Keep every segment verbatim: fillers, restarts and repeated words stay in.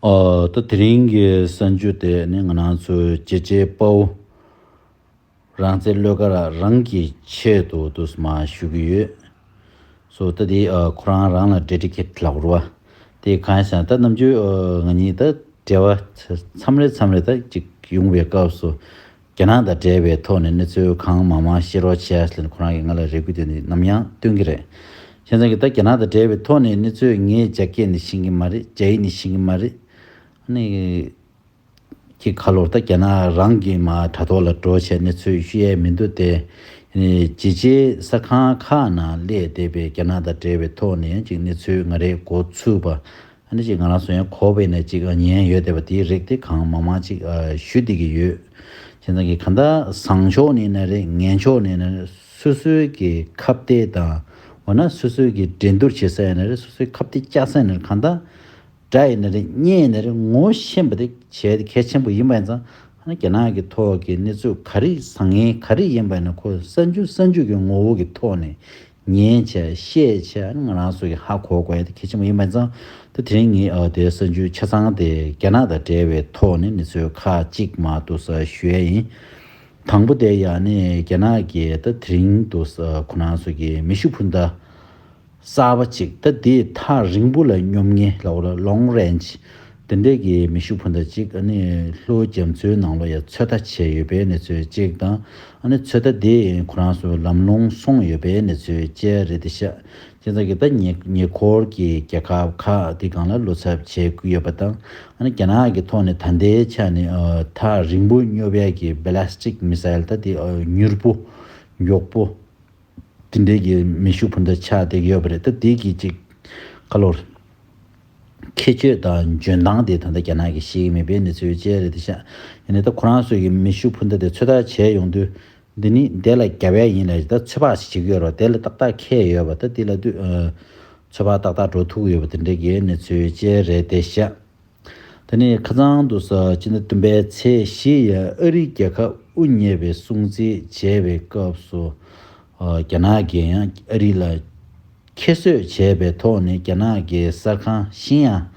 ཨོ། ད་དེ་རིང་གི་གསར་འགྱུར་དེ་ནི་ང་རང་ཚོའི་ཇེ་ཇེ་པའོ་རང་བཙན་བློ་དགའ་རང་གི་ཆེད་དུ་དུ་མ་ཞུ་གི་ཡོད། སོ་ད་དེ་ཨ་ཁོ་རང་རང་ལ་ཌེ་ཌི་ཀེ་ཊི་ལབ་རུ་བ། དེ་གང་ཡིན་ཟེར་ན་ད་ནམ་རྒྱུན་ཨ་ང་གཉིས་ད་འབྲེལ་བ་མཚམས་རེ་མཚམས་རེ་ད་ཅིག་ཡོང་བའི་སྐབས་སུ། རྒྱ་ནག་དང་འབྲེལ་བའི་ཐོག་ནས་གནས་ཚུལ་གང་མང་མང་བཤད་རོགས་བྱས་ཟེར་ནས་ཁོ་རང་གིས་ང་ལ་རེ་སྐུལ་དེ་ནི་ནམ་ཡང་བཏོན་གྱི་རེད། བྱས་ཙང་གི་ད་རྒྱ་ནག་དང་འབྲེལ་བའི་ཐོག་ནས་གནས་ཚུལ་ངས་རྒྱ་སྐད་ནས་ཤེས་ཀྱི་མ་རེད། རྒྱ་ཡིག་ནས་ཤེས་ཀྱི་མ་རེད། ཨ་ནི་ཁྱི་ཁ་ལོར་ད་རྒྱ་ནག་རང་གི་མ་དྲ་ཐོག་ལ་འགྲོ་བྱས་གནས་ཚུལ་ཞུ་ཡས་མི་འདུག་སྟེ། ཨ་ནི་ཇེ་ཇེ་གསར་ཁང་ཁག་ནང་སླེབས་བསྡད་པའི་རྒྱ་ནག་དང་འབྲེལ་བའི་ཐོག་ནས་ཅིག་གནས་ཚུལ་ང་རའི་མགོ་ཚུད་པ། ཨ་ནི་ཅིག་ང་རང་ཚོ་ཡང་གོ་བས་ནས་ཅིག་ཉན་ཡོད་བསྡད་པ་དེའི་རིགས་དེ་གང་མང་མང་ཅིག་ཨ་ཞུ་བསྡད་ཀྱི་ཡོད། བྱས་ཙང་གི་གང་ལྟར་བཟང་ཕྱོགས་ནས་ན་རེད། ངན་ཕྱོགས་ནས་ན་རེད། སོ་སོའི་གི་ཁ་གཏད་དང་། འོ་ན་སོ་སོའི་གི་འགྲན་བསྡུར་བྱེད་ས་ཡིན་ན་རེད། སོ་སོའི་ཁ་གཏད་བཅག་ས་ཡིན་ན་རེད། གང་ལྟར་དགྲ་ཡིན་ན་རེད། གཉེན་ཡིན་ན་རེད། ངོ་ཤེས་པ་དེ་བྱས་ཏེ་གལ་ཆེན་པོ་ཡིན་པ་ཡིན་ཙང་། ཨ་ནི་རྒྱ་ནག་གི་ཐོག་གི་གནས་ཚུལ་ག་རེ་བཟང་ངན་ག་རེ་ཡིན་པ་ཡིན་ན་ཁོ་གསར་འགྱུར་གསར་འགྱུར་གི་ངོ་བོ་གི་ཐོག་ནས་ཉན་བྱས་ཤེས་བྱས། ཨ་ནི་ང་རང་ཚོ་གི་ཧ་གོ་དགོས་ཡ་དེ་གལ་ཆེན་པོ་ཡིན་པ་ཡིན་ཙང་། ད་དེ་རིང་ངས་ཨ་དེ་གསར་འགྱུར་ཆ་ཚང་དེ་རྒྱ་ནག་དང་འབྲེལ་བའི་ཐོག་ནས་གནས་ཚུལ་ཁག་ཅིག་མར་དུ་ས་ཞུ་ཡ་ཡིན། དང་པོ་དེ་ཡང་ནི་རྒྱ་ནག་གི་ད་དེ་རིང་དུ་ས་ཁོ་རང་ཚོ་གི་མེ་ཤུགས་འཕུར་མདའ་གསར་པ་ཅིག་ད་དེ་ཐག་རིང་པོ་ལ་སྙོབ་མཁན་ལབ་དགོས་རེད། ལོང་རེན་ཇི། དེ་འདྲས་ཀྱི་མེ་ཤུགས་འཕུར་མདའ་ཅིག་ཨ་ནི་ལྷོ་རྒྱ་མཚོའི་ནང་ལོགས་ཡ་ཚོད་ལྟ་བྱས་ཡོད་པའི་གནས་ཚུལ་ཅིག་དང་། ཨ་ནི་ཚོད་ལྟ་དེ་ཁོ་རང་ཚོ་ལམ་ལྷོང་སོང་ཡོད་པའི་གནས་ཚུལ་བཅས་རེད་དེ་ཤག་བྱས་ཙང་གི་ད་ཉེ་ཉེ་འཁོར་གྱི་རྒྱལ་ཁབ་ཁག་དེ་སྒང་ལ་བློ་འཚབ་བྱེད་ཀྱི་ཡོད་པ་དང་། ཨ་ནི་རྒྱ་ནག་གི་ཐོག་ནས་ད་ལྟའི་ཆ་ནས་ཨ་ཐག་རིང་པོ་སྙོབ་ཡས་ཀྱི་བེ་ལེ་སི་ཊིག་མི་སེལ་ད་དེ་ཨ་མྱུར་པོ་མགྱོགས་པོ་དེ་འདྲའི་གི་མེ་ཤུགས་འཕུར་མདའ་ཆགས་བསྡད་ཀྱི་ཡོད་པ་རེད། ད་དེ་གི་ཅིག་ཁ་ལོར་ཁྱད་ཆོས་དང་འཇོན་ཐང་དེ་ད་ལྟ་རྒྱ་ནག་གིས་ཤེས་ཀྱི་མེད་པའི་གནས་ཚུལ་བཅས་རེད་དེ་ཤག་ཡིན་ནའི་ད་ཁོ་རང་ཚོ་གི་མེ་ཤུགས་འཕུར་མདའ་དེ་ཚོད་ལྟ་བྱས་ཡོང་དུས། འདི་ནི་དེ་ལ་རྒྱབ་ཡ་ཡིན་ལ་ད་ཚོད་དཔག་ཞིག་བྱེད་ཀྱི་ཡོད་རེད། དེ་ལ་ཏག་ཏག་ཁེལ་ཡོད་པ། ད་དེ་ལ་དུས་ཨ་ཚོད་དཔག་ཏག་ཏག་འགྲོ་ཐུབ་ཀྱི་ཡོད་པ་དེ་འདྲའི་གི་གནས་ཚུལ་བཅས་རེད་དེ་ཤག་དེ་ནས་ཁ་སང་དུ་ས་ཕྱི་ཟླ་བདུན་པའི་ཚེས་བཞི་ཡ་ཨ་རིའི་རྒྱལ་ཁབ་དབུ་བརྙེས་པའི་སྲུང་བརྩི་བྱས་པའི་སྐབས་སུ། ཨ་རྒྱ་ནག་གིས་ཡང་ཨ་རི་ལ་ཁྱད་གསོད་བྱས་པའི་ཐོག་ནས་རྒྱ་ནག་གི་གསར་ཁང་ཤིན་ཡང་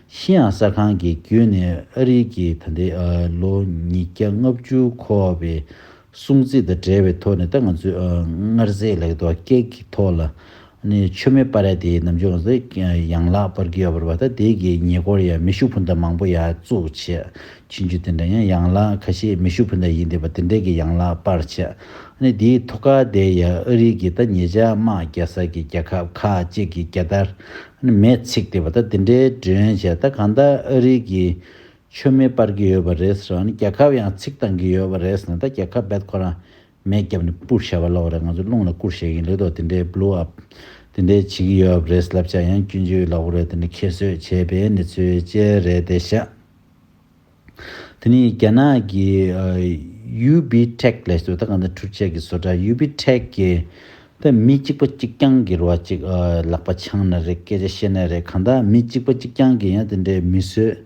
ཤིན་ཡང་གསར་ཁང་གི་བརྒྱུད་ནས་ཨ་རི་གི་ད་ལྟའི་ཨ་ལོ་ཉིས་བརྒྱ་ལྔ་བཅུ་འཁོར་བའི་སྲུང་བརྩི་དང་འབྲེལ་བའི་ཐོག་ནས། ད་ང་ཚོས་ཨ་མངར་ཟས་ལབ་ཀྱི་འདུག་སྐད་ཀྱི་ཐོག་ལ་ནི་མཆོད་མེ་སྤར་ཡ་དེ་ནམ་རྒྱུན་ང་ཚོས་ཡན་ལག་སྤར་གྱི་ཡོད་པ་རེད་པ། ད་དེ་གི་ཉེ་འཁོར་ཡ་མེ་ཤུགས་འཕུར་མདའ་མང་པོ་ཡ་བཙུགས་བྱས། ཆུང་ཆུང་དེ་འདྲ་ཡང་ཡན་ལག་ཁ་ཤས་མེ་ཤུགས་འཕུར་མདའ་ཡིན་བསྡད་པ་དེ་འདྲས་ཀྱི་ཡན་ལག་སྤར་བྱས། ཨ་ནི་དེའི་ཐོག་ཁ་དེ་ཡ་ཨ་རི་གི་ད་ཉེ་ཆར་དམག་རྒྱག་ས་གི་རྒྱལ་ཁབ་ཁག་ཅིག་གི་རྒྱལ་དར་ཨ་ནི་མེ་འཚིག་བསྡད་པ། ད་དེ་འདྲའི་མགྲོན་བྱས། ད་གང་ལྟར་ཨ་རི་གི་མཆོད་མེ་སྤར་གྱི་ཡོད་པ་རེད་ཟེར། ཨ་ནི་རྒྱལ་ཁབ་ཡང་འཚིག་བཏང་གི་ཡོད་པ་རེད་ཟེར་ན། ད་རྒྱལ་ཁབ་རྦད་ཁོ་རང་མེ་བརྒྱབ་ནས་སྤུར་བཞག་པ་ལབ་དགོས་རེད། ང་ཚོ་རླུང་ལ་བསྐུར་བཞག་གིན་ལབ་དོ། དེ་འདྲའི་བློ་ཨབ་དེ་འདྲའི་བྱེད་ཀྱི་ཡོད་པ་རེད་ལབ་བྱས། ཡང་སྐྱོན་བརྗོད་ལབ་དགོས་རེད། དེ་འདྲ་ཁྱད་གསོད་བྱས་པའི་གནས་ཚུལ་བཅས་རེད་དེ་ཤག་དེ་ནས་རྒྱ་ནག་གི་ཨ་ཡུ་བི་ཊེག་ལབ་སོང་། ད་གང་ལྟར་འཕྲུལ་ཆས་ཀྱི་བཟོ་གྲྭ་ཡུ་བི་ཊེག་གིས་ད་མི་གཅིག་པ་གཅིག་རྐྱང་གི་རེད་པ། གཅིག་ཨ་ལག་པ་འཆང་ན་རེད། སྐད་ཆ་བཤད་ན་རེད། གང་ལྟར་མི་གཅིག་པ་གཅིག་རྐྱང་གིས་ཡང་དེ་འདྲའི་མི་གསོད་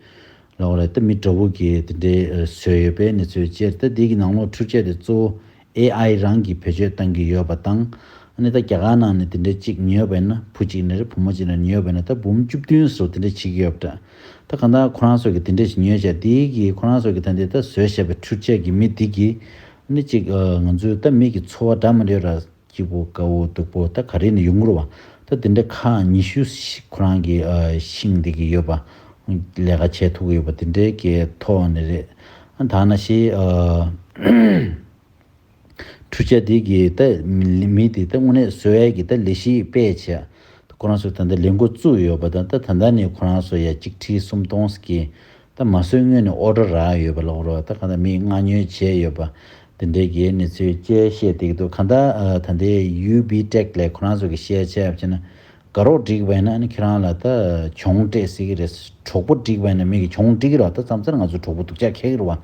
ལབ་དགོས་རེད། ད་མི་འདྲ་པོ་གིས་དེ་འདྲའི་ཨ་བཟོས་ཡོད་པའི་གནས་ཚུལ་བཅས། ད་དེ་གི་ནང་ལོགས་འཕྲུལ་ཆས་དེ་གཙོ་བོ་ཨེ་ཨའི་རང་གིས་བེད་སྤྱོད་བཏང་གི་ཡོད་པ་དང་། ཨ་ནི་ད་རྒྱ་གར་ནང་ནས་དེ་འདྲའི་གཅིག་ཉོས་པ་ཡིན་ན། བུ་གཅིག་ནས་རེད། བུ་མོ་གཅིག་ནས་ཉོས་པ་ཡིན་ན། ད་འབུམ་བཅུ་བདུན་སོགས་དེ་འདྲ་བྱེད་ཀྱི་ཡོད་པ་འདྲ། ད་གང་ལྟར་ཁོ་རང་ཚོ་གིས་དེ་འདྲ་ཞིག་ཉོས་བྱས། དེ་གིས་ཁོ་རང་ཚོ་གིས་ད་འདི་ད་བཟོས་བཞག་པའི་འཕྲུལ་ཆས་ཀྱི་མི་དེ་གིས་ཨ་ནི་གཅིག་ཨ་ང་ཚོའི་ད་མི་གི་འཚོ་བ་འདྲ་མི་འདྲ་ར་སྐྱིད་པོ་དགའ་བོ་སྡུག་པོ་ད་ག་རེ་ནས་ཡོང་གི་རེད་པ། ད་དེ་འདྲ་ཁག་ཉི་ཤུ་ཞིག་ཁོ་རང་གིས་ཨ་ཤིང་འདི་གི་ཡོད་པ། ལས་ཀ་བྱེད་ཐུབ་ཀྱི་ཡོད་པ་དེ་འདྲའི་གི་ཐོག་ནས་རེད། ཨ་ད་ནང་བཞིན་ཨ་འཕྲུལ་ཆས་འདི་གི་ད་མི་མི་དེ་ད་དངོས་གནས་བཟོ་ཡས་ཀྱི་ད་ལས་གཞི་སྤེལ་བྱས། ད་ཁོ་རང་ཚོ་ད་ལྟ་ལས་འགོ་བཙུགས་ཡོད་པ་དང་། ད་ད་ལྟ་ནས་ཁོ་རང་ཚོ་ཡ་གཅིག་ཁྲི་སུམ་སྟོང་གི་ད་མ་བཟོས་སྔོན་ནས་ཨོ་ཌར་རག་ཡོད་པ་ལབ་དགོས་རེད་པ། ད་གང་ལྟར་མིས་མངགས་ཉོ་བྱས་ཡོད་པ་དེ་འདྲའི་གི་གནས་ཚུལ་བཅས་བཤད་བསྡད་ཀྱི་འདུག་གང་ལྟར་ཨ་ད་ལྟའི་ཡུ་བི་ཊེག་ལབ་ཁོ་རང་ཚོ་གི་བཤད་བྱས་པ་བྱས་ན། དགའ་རོགས་བསྒྲིགས་པ་ཡིན་ན་ཨ་ནི་ཁྱེད་རང་ལ་ད་གྱོང་སྤྲད་སྲིད་ཀྱི་རེད། གྲོགས་པོ་བསྒྲིགས་པ་ཡིན་ན་མི་གིས་གྱོང་སྤྲད་ཀྱི་རེད་པ། ད་མཚམས་མཚམས་ང་ཚོ་གྲོགས་པོ་སྡུག་ཅག་ཁེལ་གྱི་རེད་པ།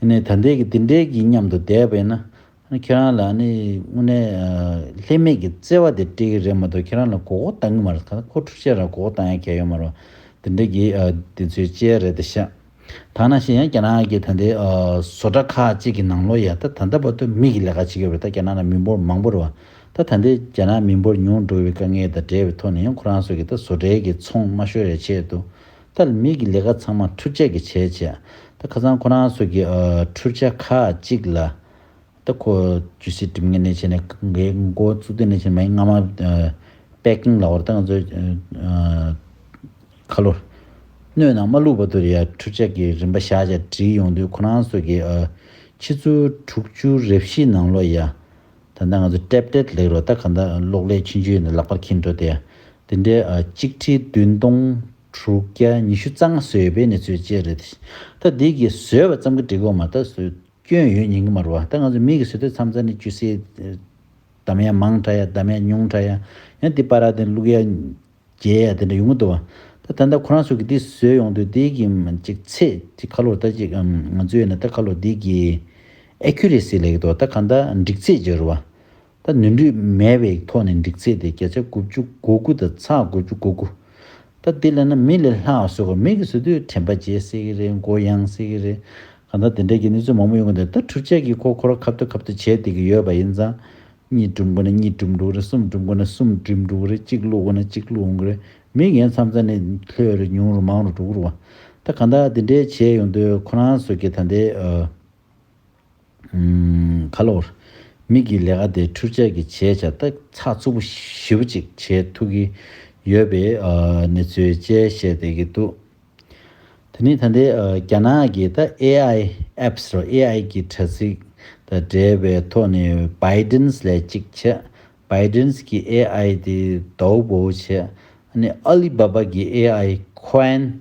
ཡིན་ནའི་ད་ལྟའི་གི་འདི་འདྲའི་གི་མཉམ་དུ་བསྡད་པ་ཡིན་ན། ཨ་ནི་ཁྱེད་རང་ལ་ཨ་ནི་དངོས་གནས་ཨ་ལྷད་མེད་ཀྱི་བརྩེ་བ་དེ་སྤྲད་ཀྱི་རེད་མ་གཏོགས་ཁྱེད་རང་ལ་མགོ་སྐོར་བཏང་གི་མ་རེད། ཁོ་འཕྲུལ་ཆས་ར་མགོ་སྐོར་བཏང་ཡ་གང་ཡང་ཡོད་མ་རེད་པ། དེ་འདྲའི་གི་ཨ་དེ་ཚོའི་བཅས་རེད་དེ་ཤག་ད་ནང་བཞིན་ཡང་རྒྱ་ནག་གི་ད་ལྟའི་ཨ་བཟོ་གྲྭ་ཁག་ཅིག་གི་ནང་ལོགས་ཡ་ད་ད་ལྟ་བར་དུ་མི་གིས་ལས་ཀ་བྱེད་ཀྱི་ཡོད་པ་རེད། ད་རྒྱ་ནག་ནང་མི་འབོར་མང་པོ་རེད་པ། ད་ད་ལྟའི་རྒྱ་ནག་མི་འབོར་ཉུང་འགྲོ་བའི་དཀའ་ངལ་དང་འབྲེལ་བའི་ཐོག་ནས་ཡང་ཁོ་རང་ཚོ་གིས་ད་བཟོ་གྲྭའི་གི་ཚོང་མ་ཤོར་བའི་ཆེད་དུ་ ད་མི་གི་ལས་ཀ་ཚང་མ་འཕྲུལ་ཆས་ཀྱིས་བྱས་བྱས། ད་ཁ་སང་ཁོ་རང་ཚོ་གི་ཨ་འཕྲུལ་ཆས་ཁག་ཅིག་ལ། ད་ཁོ་ཇུ་སི་འགྲིམ་མཁན་ནས་བྱས་ནས་ངའི་འགོ་བཙུགས་དུས་ནས་བྱས་ནས་མ་ཡིན་སྔ་མ་པེ་ཀིང་ལབ་པ་རེད། ད་ང་ཚོ་ཁ་ལོ་སྣོད་ནང་མ་བླུགས་བར་དུ་ཡ་འཕྲུལ་ཆས་ཀྱི་རིན་པ་བཞག་བྱས་བསྒྲིགས་ཡོང་དུས། ཁོ་རང་ཚོ་གི་ཨ་ཆུ་ཚོད་དྲུག་ཅུ་རེ་བཞི་ནང་ལོགས་ཡ། ད་ལྟ་ང་ཚོ་ཊེབ་ལེཊ་ལབ་རོགས། ད་ག་ད་གློག་ཀླད་ཆུང་ཆུང་ཡིན་ན་ལག་པར་འཁྱེར་འགྲོ་དེ། དེ་འདྲའི་ཨ་གཅིག་ཁྲི་བདུན་སྟོང་དྲུག་བརྒྱ་ཉི་ཤུ་རྩ་ལྔ་བཟོས་ཡོད་པའི་གནས་ཚུལ་བཅས་རེད། ད་འདི་གི་བཟོས་པ་ཙམ་གྱིས་འགྲིག་གི་མ་རེད། ད་བཟོས་སྐྱོན་ཡོད་ཉན་གི་མ་རེད་བ། ད་ང་ཚོ་མི་གི་བཟོས་དུས་མཚམས་མཚམས་ནས་ཅུ་སི་འདམ་ཡ་མང་དྲགས་ཡ། འདམ་ཡ་ཉུང་དྲགས་ཡ། ཡང་འདི་པར་ར་དེ་བླུག་ཡ་རྒྱས་ཡ་དེ་འདྲ་ཡོང་གི་འདུག་བ། ད་ད་ལྟ་ཁོ་རང་ཚོ་གི་འདི་བཟོས་ཡོང་དུས་འདི་གི་ཅིག་ཚད་ཅིག་ཁ་ལོར་ད་ཅིག་ང་ཚོས་ན་ད་ཁ་ལོར་འདི་གི་ཨེ་ཁུ་རེ་སི་ལབ་ཀྱི་འདུག། ད་ག་ད་འགྲིག་ཚད་བརྗོད་རེད་བ། ད་ནོར་འཁྲུལ་མེད་པའི་ཐོག་ནས་འགྲིག་ཚད་དེ་བརྒྱ་ཆ་དགུ་བཅུ་གོ་དགུ་དང་ཚེག་དགུ་བཅུ་གོ་དགུ། ད་འདི་ལབ་ན་མི་ལས་ལྷག་བཟོ་དགོས། མི་གིས་བཟོ་དུས་དྲན་པ་བརྗེད་སྲིད་ཀྱི་རེད། མགོ་ཡང་སྲིད་ཀྱི་རེད། གང་ལྟར་དེ་འདྲའི་གི་གནས་ཚུལ་མང་པོ་ཡོང་གི་འདུག། ད་འཕྲུལ་ཆས་ཀྱིས་ཁོ་ཁོ་རང་ཁ་ཐུག་ཁ་ཐུག་བྱས་བསྡད་ཀྱི་ཡོད་པ་ཡིན་ཙང་། གཉིས་སྒྲུབ་དགོས་ན་གཉིས་སྒྲུབ་འགྲོ་གི་རེད། གསུམ་སྒྲུབ་དགོས་ན་གསུམ་སྒྲུབ་འགྲོ་གི་རེད། གཅིག་བླུག་དགོས་ན་གཅིག་བླུག་འོང་གི་རེད། མི་ཡན་མཚམས་མཚམས་ནས་ལྷོད་རུ་ཉུང་རུ་མང་རུ་འགྲོ་གི་རེད་བ། ད་གང་ལྟར་དེ་འདྲའི་བྱས་ཡོང་དུས་ཁོ་རང་ཚོ་གི་ད་ལྟའི་ཨ། ཁ་ལོར། མི་གི་ལས་ཀ་དེ་འཕྲུལ་ཆས་ཀྱིས་བྱས་བྱས་ད་ཚགས་ཚུད་པོ་ཞེ་པོ་ཅིག་བྱེད་ཐུབ་ཀྱི་ཡོད་པའི་ཨ་གནས་ཚུལ་བཅས་བཤད་བསྡད་ཀྱི་འདུག། དེ་ནས་ད་ལྟའི་ཨ་རྒྱ་ནག་གི་ད་ཨེ་ཨའི་ཨེབ་སི་རོ། ཨེ་ཨའི་གི་དྲ་ཚིགས་དང་འབྲེལ་བའི་ཐོག་ནས་བྷའི་ཌེན་སི་ལབ་ཅིག་བྱས། བྷའི་ཌེན་སི་གི་ཨེ་ཨའི་དེ་ཟླ་བོ་བོ་བྱས། ཨ་ནི་ཨ་ལི་བྷ་བྷ་གི་ཨེ་ཨའི་ཁོ་ཨན།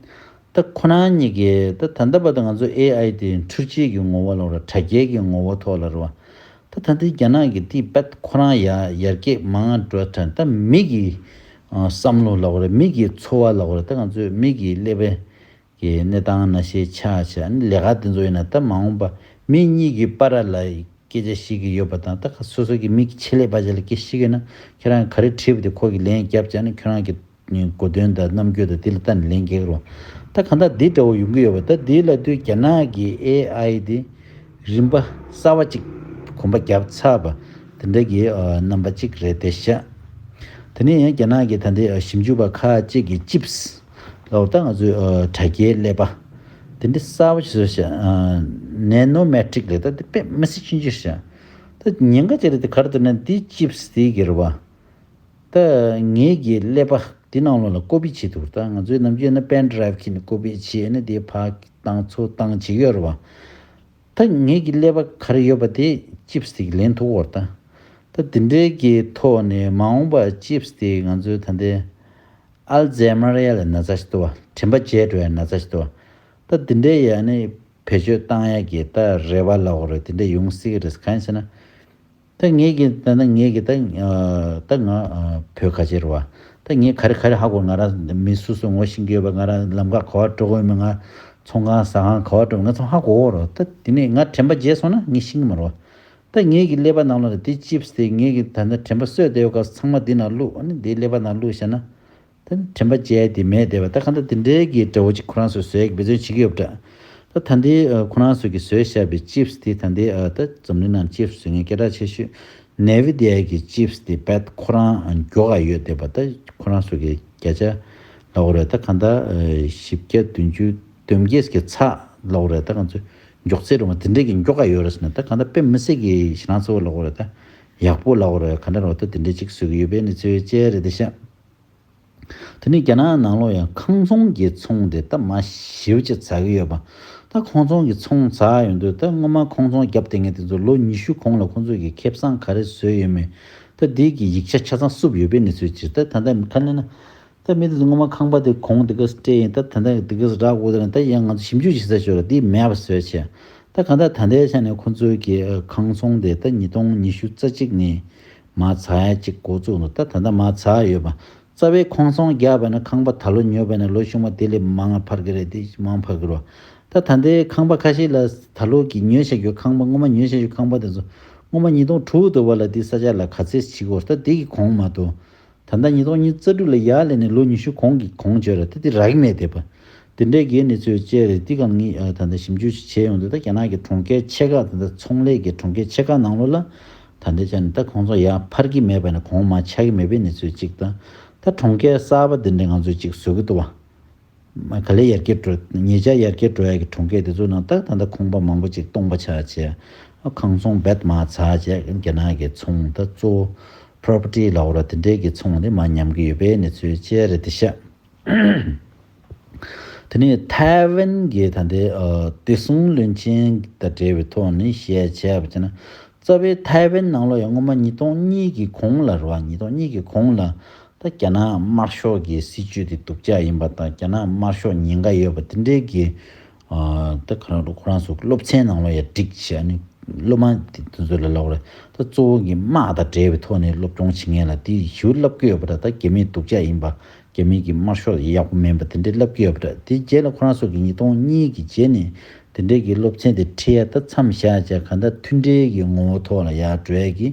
ད་ཁོ་རང་གཉིས་ཀྱིས་ད་ད་ལྟ་བར་དུ་ང་ཚོ་ཨེ་ཨའི་དེ་འཕྲུལ་ཆས་ཀྱི་ངོ་བོ་ལབ་ར། དྲ་རྒྱའི་གི་ངོ་བོ་ཐོག་ལབ་ར་བ། ད་ད་ལྟའི་རྒྱ་ནག་གི་དེ་བད་ཁོ་རང་ཡ་ཡར་རྒྱས་མང་འགྲོ་དྲན། ད་མི་གི་ཨ་བསམ་བློ་ལབ་ར། མི་གི་འཚོ་བ་ལབ་ར། ད་ང་ཚོས་མི་གི་ཀླད་པའི་གི་གནས་སྟངས་ནང་བཞིན་ཆགས་བྱས། ཨ་ནི་ལས་ཀ་དེ་ཚོ་ཡིན་ན་ད་མ་འོངས་པ་མི་གཉིས་ཀྱི་བར་ལ་སྐད་ཆ་བཤད་ཀྱི་ཡོད་པ་དང་། ད་སོ་སོ་གི་མི་གི་ཆེད་ལས་པ་ཅིག་ལ་སྐད་བཤད་ཀྱི་ན། ཁྱེད་རང་ག་རེ་དྲིས་པ་དེ་ཁོ་གིས་ལན་བརྒྱབ་བྱས་ནས་ཁྱོད་རང་གི་གོ་དོན་དང་རྣམ་འགྱུར་དང་དེ་ལ་ལྟ་ནས་ལན་རྒྱག་རོགས། ད་གང་ལྟར་འདི་འདྲ་བོ་ཡོང་གི་ཡོད་པ། ད་འདི་ལབ་དུས་རྒྱ་ནག་གི་ཨེ་ཨའི་དེ་རིམ་པ་གསར་བ་གཅིག་གོམ་པ་བརྒྱབ་ཚར་བ་དེ་འདྲ་གི་ཨ་རྣམ་པ་གཅིག་རེད་བསྡད་ཤག། དེ་ནས་ཡང་རྒྱ་ནག་གི་ད་ལྟའི་ཨ་ཞིབ་འཇུག་པ་ཁག་ཅིག་གིས་ཅིབ་སི་ལབ་པ། ད་ང་ཚོའི་ཨ་དྲ་རྒྱའི་ཀླད་པ་དེ་འདྲ་གསར་བ་ཞིག་བཟོས་ཤག། ཨ་ནེ་ནོ་མེ་ཊིག་ལབ། ད་དེ་དཔེ་མི་སྲིད་ཆུང་ཆུང་ཞིག་ཤག། ད་ཉེན་ཁ་ཅིག་རེད། དེ་ག་རེ་ཟེར་ན་འདི་ཅིབ་སི་དེ་གི་རེད་བ། ད་ངེད་ཀྱི་ཀླད་པ་འདི་ནང་ལོགས་ལ་ཀོ་པི་བྱེད་ཐུབ། ད་ང་ཚོའི་ནམ་རྒྱུན་ན་པེན་ཌ་རའིབ་ཁྱེར་ནས་ཀོ་པི་བྱེད་ནས་དེ་ཕར་བཏང་ཚུར་བཏང་བྱེད་ཀྱི་ཡོད་རེད་བ། ད་ངེད་ཀྱི་ཀླད་པ་ག་རེ་ཡོད་པ་དེ་ཅིབ་སི་དེ་གིས་ལེན་ཐུབ་ཀྱི་ཡོད་རེད། ད་ད་དེ་འདྲའི་གི་ཐོག་ནས་མ་འོངས་པ་ཅིབ་སི་དེ་ང་ཚོའི་ད་ལྟའི་ཨལ་ཛའི་མར་ཡ་ལ་ན་ཚ་ཞིག་འདུག་བ། དྲན་པ་བརྗེད་འགྲོ་ཡ་ན་ཚ་ཞིག་འདུག་བ། ད་དེ་འདྲའི་ཡ་ནི་བེད་སྤྱོད་བཏང་ཡ་གི་ད་རེ་བ་ལབ་དགོས་རེད། དེ་འདྲ་ཡོང་སྲིད་ཀྱི་རེད། གང་ཡིན་ཟེར་ན། ད་ངེད་ཀྱི་ད་ལྟ་ངེད་ཀྱི་ད་ཨ་ད་ང་ཨ་བོད་ཁ་ཆེ་རེད་བ། ད་ངས་ག་རེ་ག་རེ་ཧ་གོ། ང་རང་མི་སུ་སུ་ངོ་ཤེས་ཀྱི་ཡོད་པ། ང་རང་ལམ་ཁ་ག་པར་འགྲོ་དགོས་མིན། ང་ཚོང་ཁང་ཟ་ཁང་ག་པར་འགྲོ་ང་ཚང་ཧ་གོ་གི་རེད། ད་དེ་ནས་ང་དྲན་པ་བརྗེད་སོང་ན་ངས་ཤེས་ཀྱི་མ་རེད་བ། ད་ངེད་ཀྱི་ཀླད་པ་ནང་ལ་དེ་ཅིབ་སི་དེ་ངེད་ཀྱི་ད་ལྟ་དྲན་པ་གསོས་བསྡད་ཡོད་སྐབས་ཚང་མ་འདི་ནང་བླུགས། ཨ་ནི་འདི་ཀླད་པ་ནང་བླུགས་བཞག་ན། ད་དྲན་པ་བརྗེད་དེ་མེད་བསྡད་པ། ད་གང་ལྟར་དེ་འདྲའི་གི་འདྲ་བོ་ཅིག་ཁོ་རང་ཚོས་བཟོས་ཀྱི་འབད་བརྩོན་བྱེད་ཀྱི་ཡོད་པ་འདྲ། ད་ད་ལྟའི་ཨ་ཁོ་རང་ཚོས་ཀྱི་བཟོས་བཞག་པའི་ཅིབ་སི་དེ་ད་ལྟའི་ཨ་ད་འཛམ་གླིང་ནང་ཅིབ་སི་བཟོ་མཁན་སྐད་གྲགས་ཆེ་ཤོས་ནེ་བི་དི་ཡ་གི་ཅིབ་སི་དེ་བད་ཁོ་རང་མགྱོགས་ག་ཡོད་བསྡད་པ། ད་ཁོ་རང་ཚོས་ཀྱི་བརྒྱ་ཆ་ལབ་དགོས་རེད། ད་གང་ལྟར་ཨ་བཞི་བརྒྱ་བདུན་ཅུ་དོན་བརྒྱད་ཀྱི་ཚག་ལབ་དགོས་རེད། ད་ང་ཚོས་མགྱོགས་ཚད་རུ་མ་དེ་འདྲའི་གི་མགྱོགས་ག་ཡོད་རེད་ཟེར་ན། ད་གང་ལྟར་དཔེ་མི་སྲིད་ཀྱི་ཞེ་དྲག་ཚ་བོ་ལབ་དགོས་རེད། ད་ཡག་པོ་ལབ་དགོས་རེད། ག་འདྲ་རེད་བ། ད་དེ་འདྲའི་ཅིག་བཟོ་གི་ཡོད་པའི་གནས་ཚུལ་བཅས་རེད་བསྡད་ཤག། དེ་ནས་རྒྱ་ནག་ནང་ལོགས་ཡང་ཁང་ཚོང་གི་ཚོང་དེ་ད་མ་ཞེ་པོ་ཅིག་ཛ་གི་ཡོད་པ། ད་ཁང་ཚོང་གི་ཚོང་ཛ་ཡོང་དུས། ད་སྔོན་མ་ཁང་ཚོང་བརྒྱབ་བསྡད་མཁན་དེ་ཚོ་ལོ་ཉི་ཤུ་གོང་ལ་ཁོང་ཚོས་ཀྱི་ཁེ་བཟང་ག་རེ་བཟོས་ཡོད་མེད། ད་དེའི་གི་ཡིག་ཆ་ཆ་ཚང་བསུབས་ཡོད་པའི་གནས་ཚུལ་ཅིག། ད་ད་ལྟ་ག་ལབ་ན། ད་མི་དེ་ཚོ་སྔོན་མ་ཁང་པ་དེ་གོང་དེ་ག་སྤྲད་ཡིན། ད་ད་ལྟ་དེ་ག་རག་དགོས་དེ་ན། ད་ཡང་ང་ཚོ་ཞིབ་འཇུག་བྱེད་ས་ཞོར་ལ་དེ་མེད་པ་བཟོས་བྱས། ད་གང་ལྟར་ད་ལྟའི་ཆ་ནས་ཁོང་ཚོའི་གི་ཁང་ཚོང་དེ་ད་ཉིས་སྟོང་ཉི་ཤུ་རྩ་གཅིག་ནས་མར་ཛ་ཡ་གཅིག་འགོ་བཙུགས་འདུག། ད་ད་ལྟ་མར་ཛ་ཡོད་པ། རྩ་བའི་ཁང་ཚོང་བརྒྱབ་པ་ན་ཁང་པ་ད་ལོ་ཉོས་པ་ན་ལོ་གཞུག་མ་དེ་ལས་མང་ང་འཕར་གི་རེད། དེ་མང་འཕར་གི་རེད། ད་ད་ལྟའི་ཁང་པ་ཁ་ཤས་ལ་ད་ལོ་གི་ཉོས་བཞག་རྒྱུ་ཁང་པ། སྔོན་མ་ཉོས་བཞག་རྒྱུ་ཁང་པ་དེ་ཚོ་སྔོན་མ་ཉིས་སྟོང་དྲུག་དུ་བ་ལ་དེ་ས་ཆ་ལ་ག་ཚད་བྱེད་དགོས། ད་དེ་གི་གོང་མ་གཏོགས། ད་ལྟ་ཉིས་སྟོང་ཉི་ཤུ་རྩ་དྲུག་ལ་ཡར་སླེབས་ནས་ལོ་ཉི་ཤུ་གོང་གི་གོང་བརྗོད་ར། ད་དེ་རག་གི་མེད་བསྡད་པ། དེ་འདྲའི་གི་གནས་ཚུལ་བཅས་རེད། དེ་གང་ངས་ཨ་ད་ལྟ་ཞིབ་འཇུག་ཅིག་བྱས་ཡོང་དུས། ད་རྒྱ་ནག་གི་གྲོང་ཁྱེར་ཆེ་ཁག་ད་ལྟ་ཚོང་ལས་ཀྱི་གྲོང་ཁྱེར་ཆེ་ཁག་ནང་ལོགས་ལ་ད་ལྟའི་ཆ་ནས་ད་ཁོང་ཚོ་ཡར་འཕར་གྱི་མེད་པ་ནས་གོང་མར་ཆག་གི་མེད་པའི་གནས་ཚུལ་གཅིག་དང་། ད་གྲོང་ཁྱེར་གསར་པ་དེ་འདྲ་ང་ཚོས་གཅིག་བཟོ་གི་འདུག་བ། མ་ག་ལེ་ཡར་རྒྱས་འགྲོ་ཉེ་ཆར་ཡར་རྒྱས་འགྲོ་ཡ་གི་གྲོང་ཁྱེར་དེ་ཚོ་ནང་ད་ད་ལྟ་ཁང་པ་མང་པོ་ཅིག་སྟོང་པ་ཆགས་བྱས། ཁང་ཚོང་རྦད་མར་ཚར་བྱས། རྒྱ་ནག་གི་ཚོང་ད་གཙོ་བོ་པོ་རོ་པར་ཊི་ལབ་དགོས་རེད། དེ་འདྲའི་གི་ཚོང་དེ་མར་ཉམས་ཀྱི་ཡོད་པའི་གནས་ཚུལ་བཅས་རེད་དེ་ཤག་དེ་ནས་ཐའེ་ཝན་གྱི་ད་ལྟའི་ཨ་བདེ་སྲུང་བློན་ཆེན་དང་འབྲེལ་བའི་ཐོག་ནས་བཤད་བྱས་པ་བྱས་ན། རྩ་བའི་ཐའེ་ཝན་ནང་ལོགས་ཡང་སྔོན་མ་ཉིས་སྟོང་གཉིས་ཀྱི་གོང་ལ་རེད་བ། ཉིས་སྟོང་གཉིས་ཀྱི་གོང་ལ་ད་རྒྱ་ནག་དམར་ཤོག་གི་སྲིད་བྱུས་དེ་སྡུག་ཅག་ཡིན་པ་དང་། རྒྱ་ནག་དམར་ཤོག་ཉེན་ཁ་ཡོད་པ་དེ་འདྲའི་གི་ཨ་ད་ཁོ་རང་ཁོ་རང་ཚོ་སློབ་ཚན་ནང་ལོགས་ཡང་བསྒྲིགས་བྱས། ཨ་ནི་སློབ་མ་དེ་དེ་ཚོ་ལ་ལབ་དགོས་རེད། ད་གཙོ་བོ་གི་དམག་དང་འབྲེལ་བའི་ཐོག་ནས་སློབ་སྦྱོང་བྱེད་མཁན་ལ་དེ་ཞེ་པོ་བསླབ་ཀྱི་ཡོད་པ་འདྲ། ད་རྒྱ་མི་སྡུག་ཅག་ཡིན་པ། རྒྱ་མི་གི་དམར་ཤོག་ཡག་པོ་མིན་པ་དེ་འདྲའི་བསླབ་ཀྱི་ཡོད་པ་འདྲ། དེ་རྗེས་ལ་ཁོ་རང་ཚོ་གི་ཉིས་སྟོང་གཉིས་ཀྱི་རྗེས་ནས་དེ་འདྲའི་གི་སློབ་ཚན་དེ་ཁྲིད་ཡ་ད་མཚམས་བཞག་བྱས། གང་ལྟར་མཐུན་སྒྲིལ་གྱི་ངོ་བོ་ཐོག་ལ་ཡར་འགྲོ་ཡ་གི་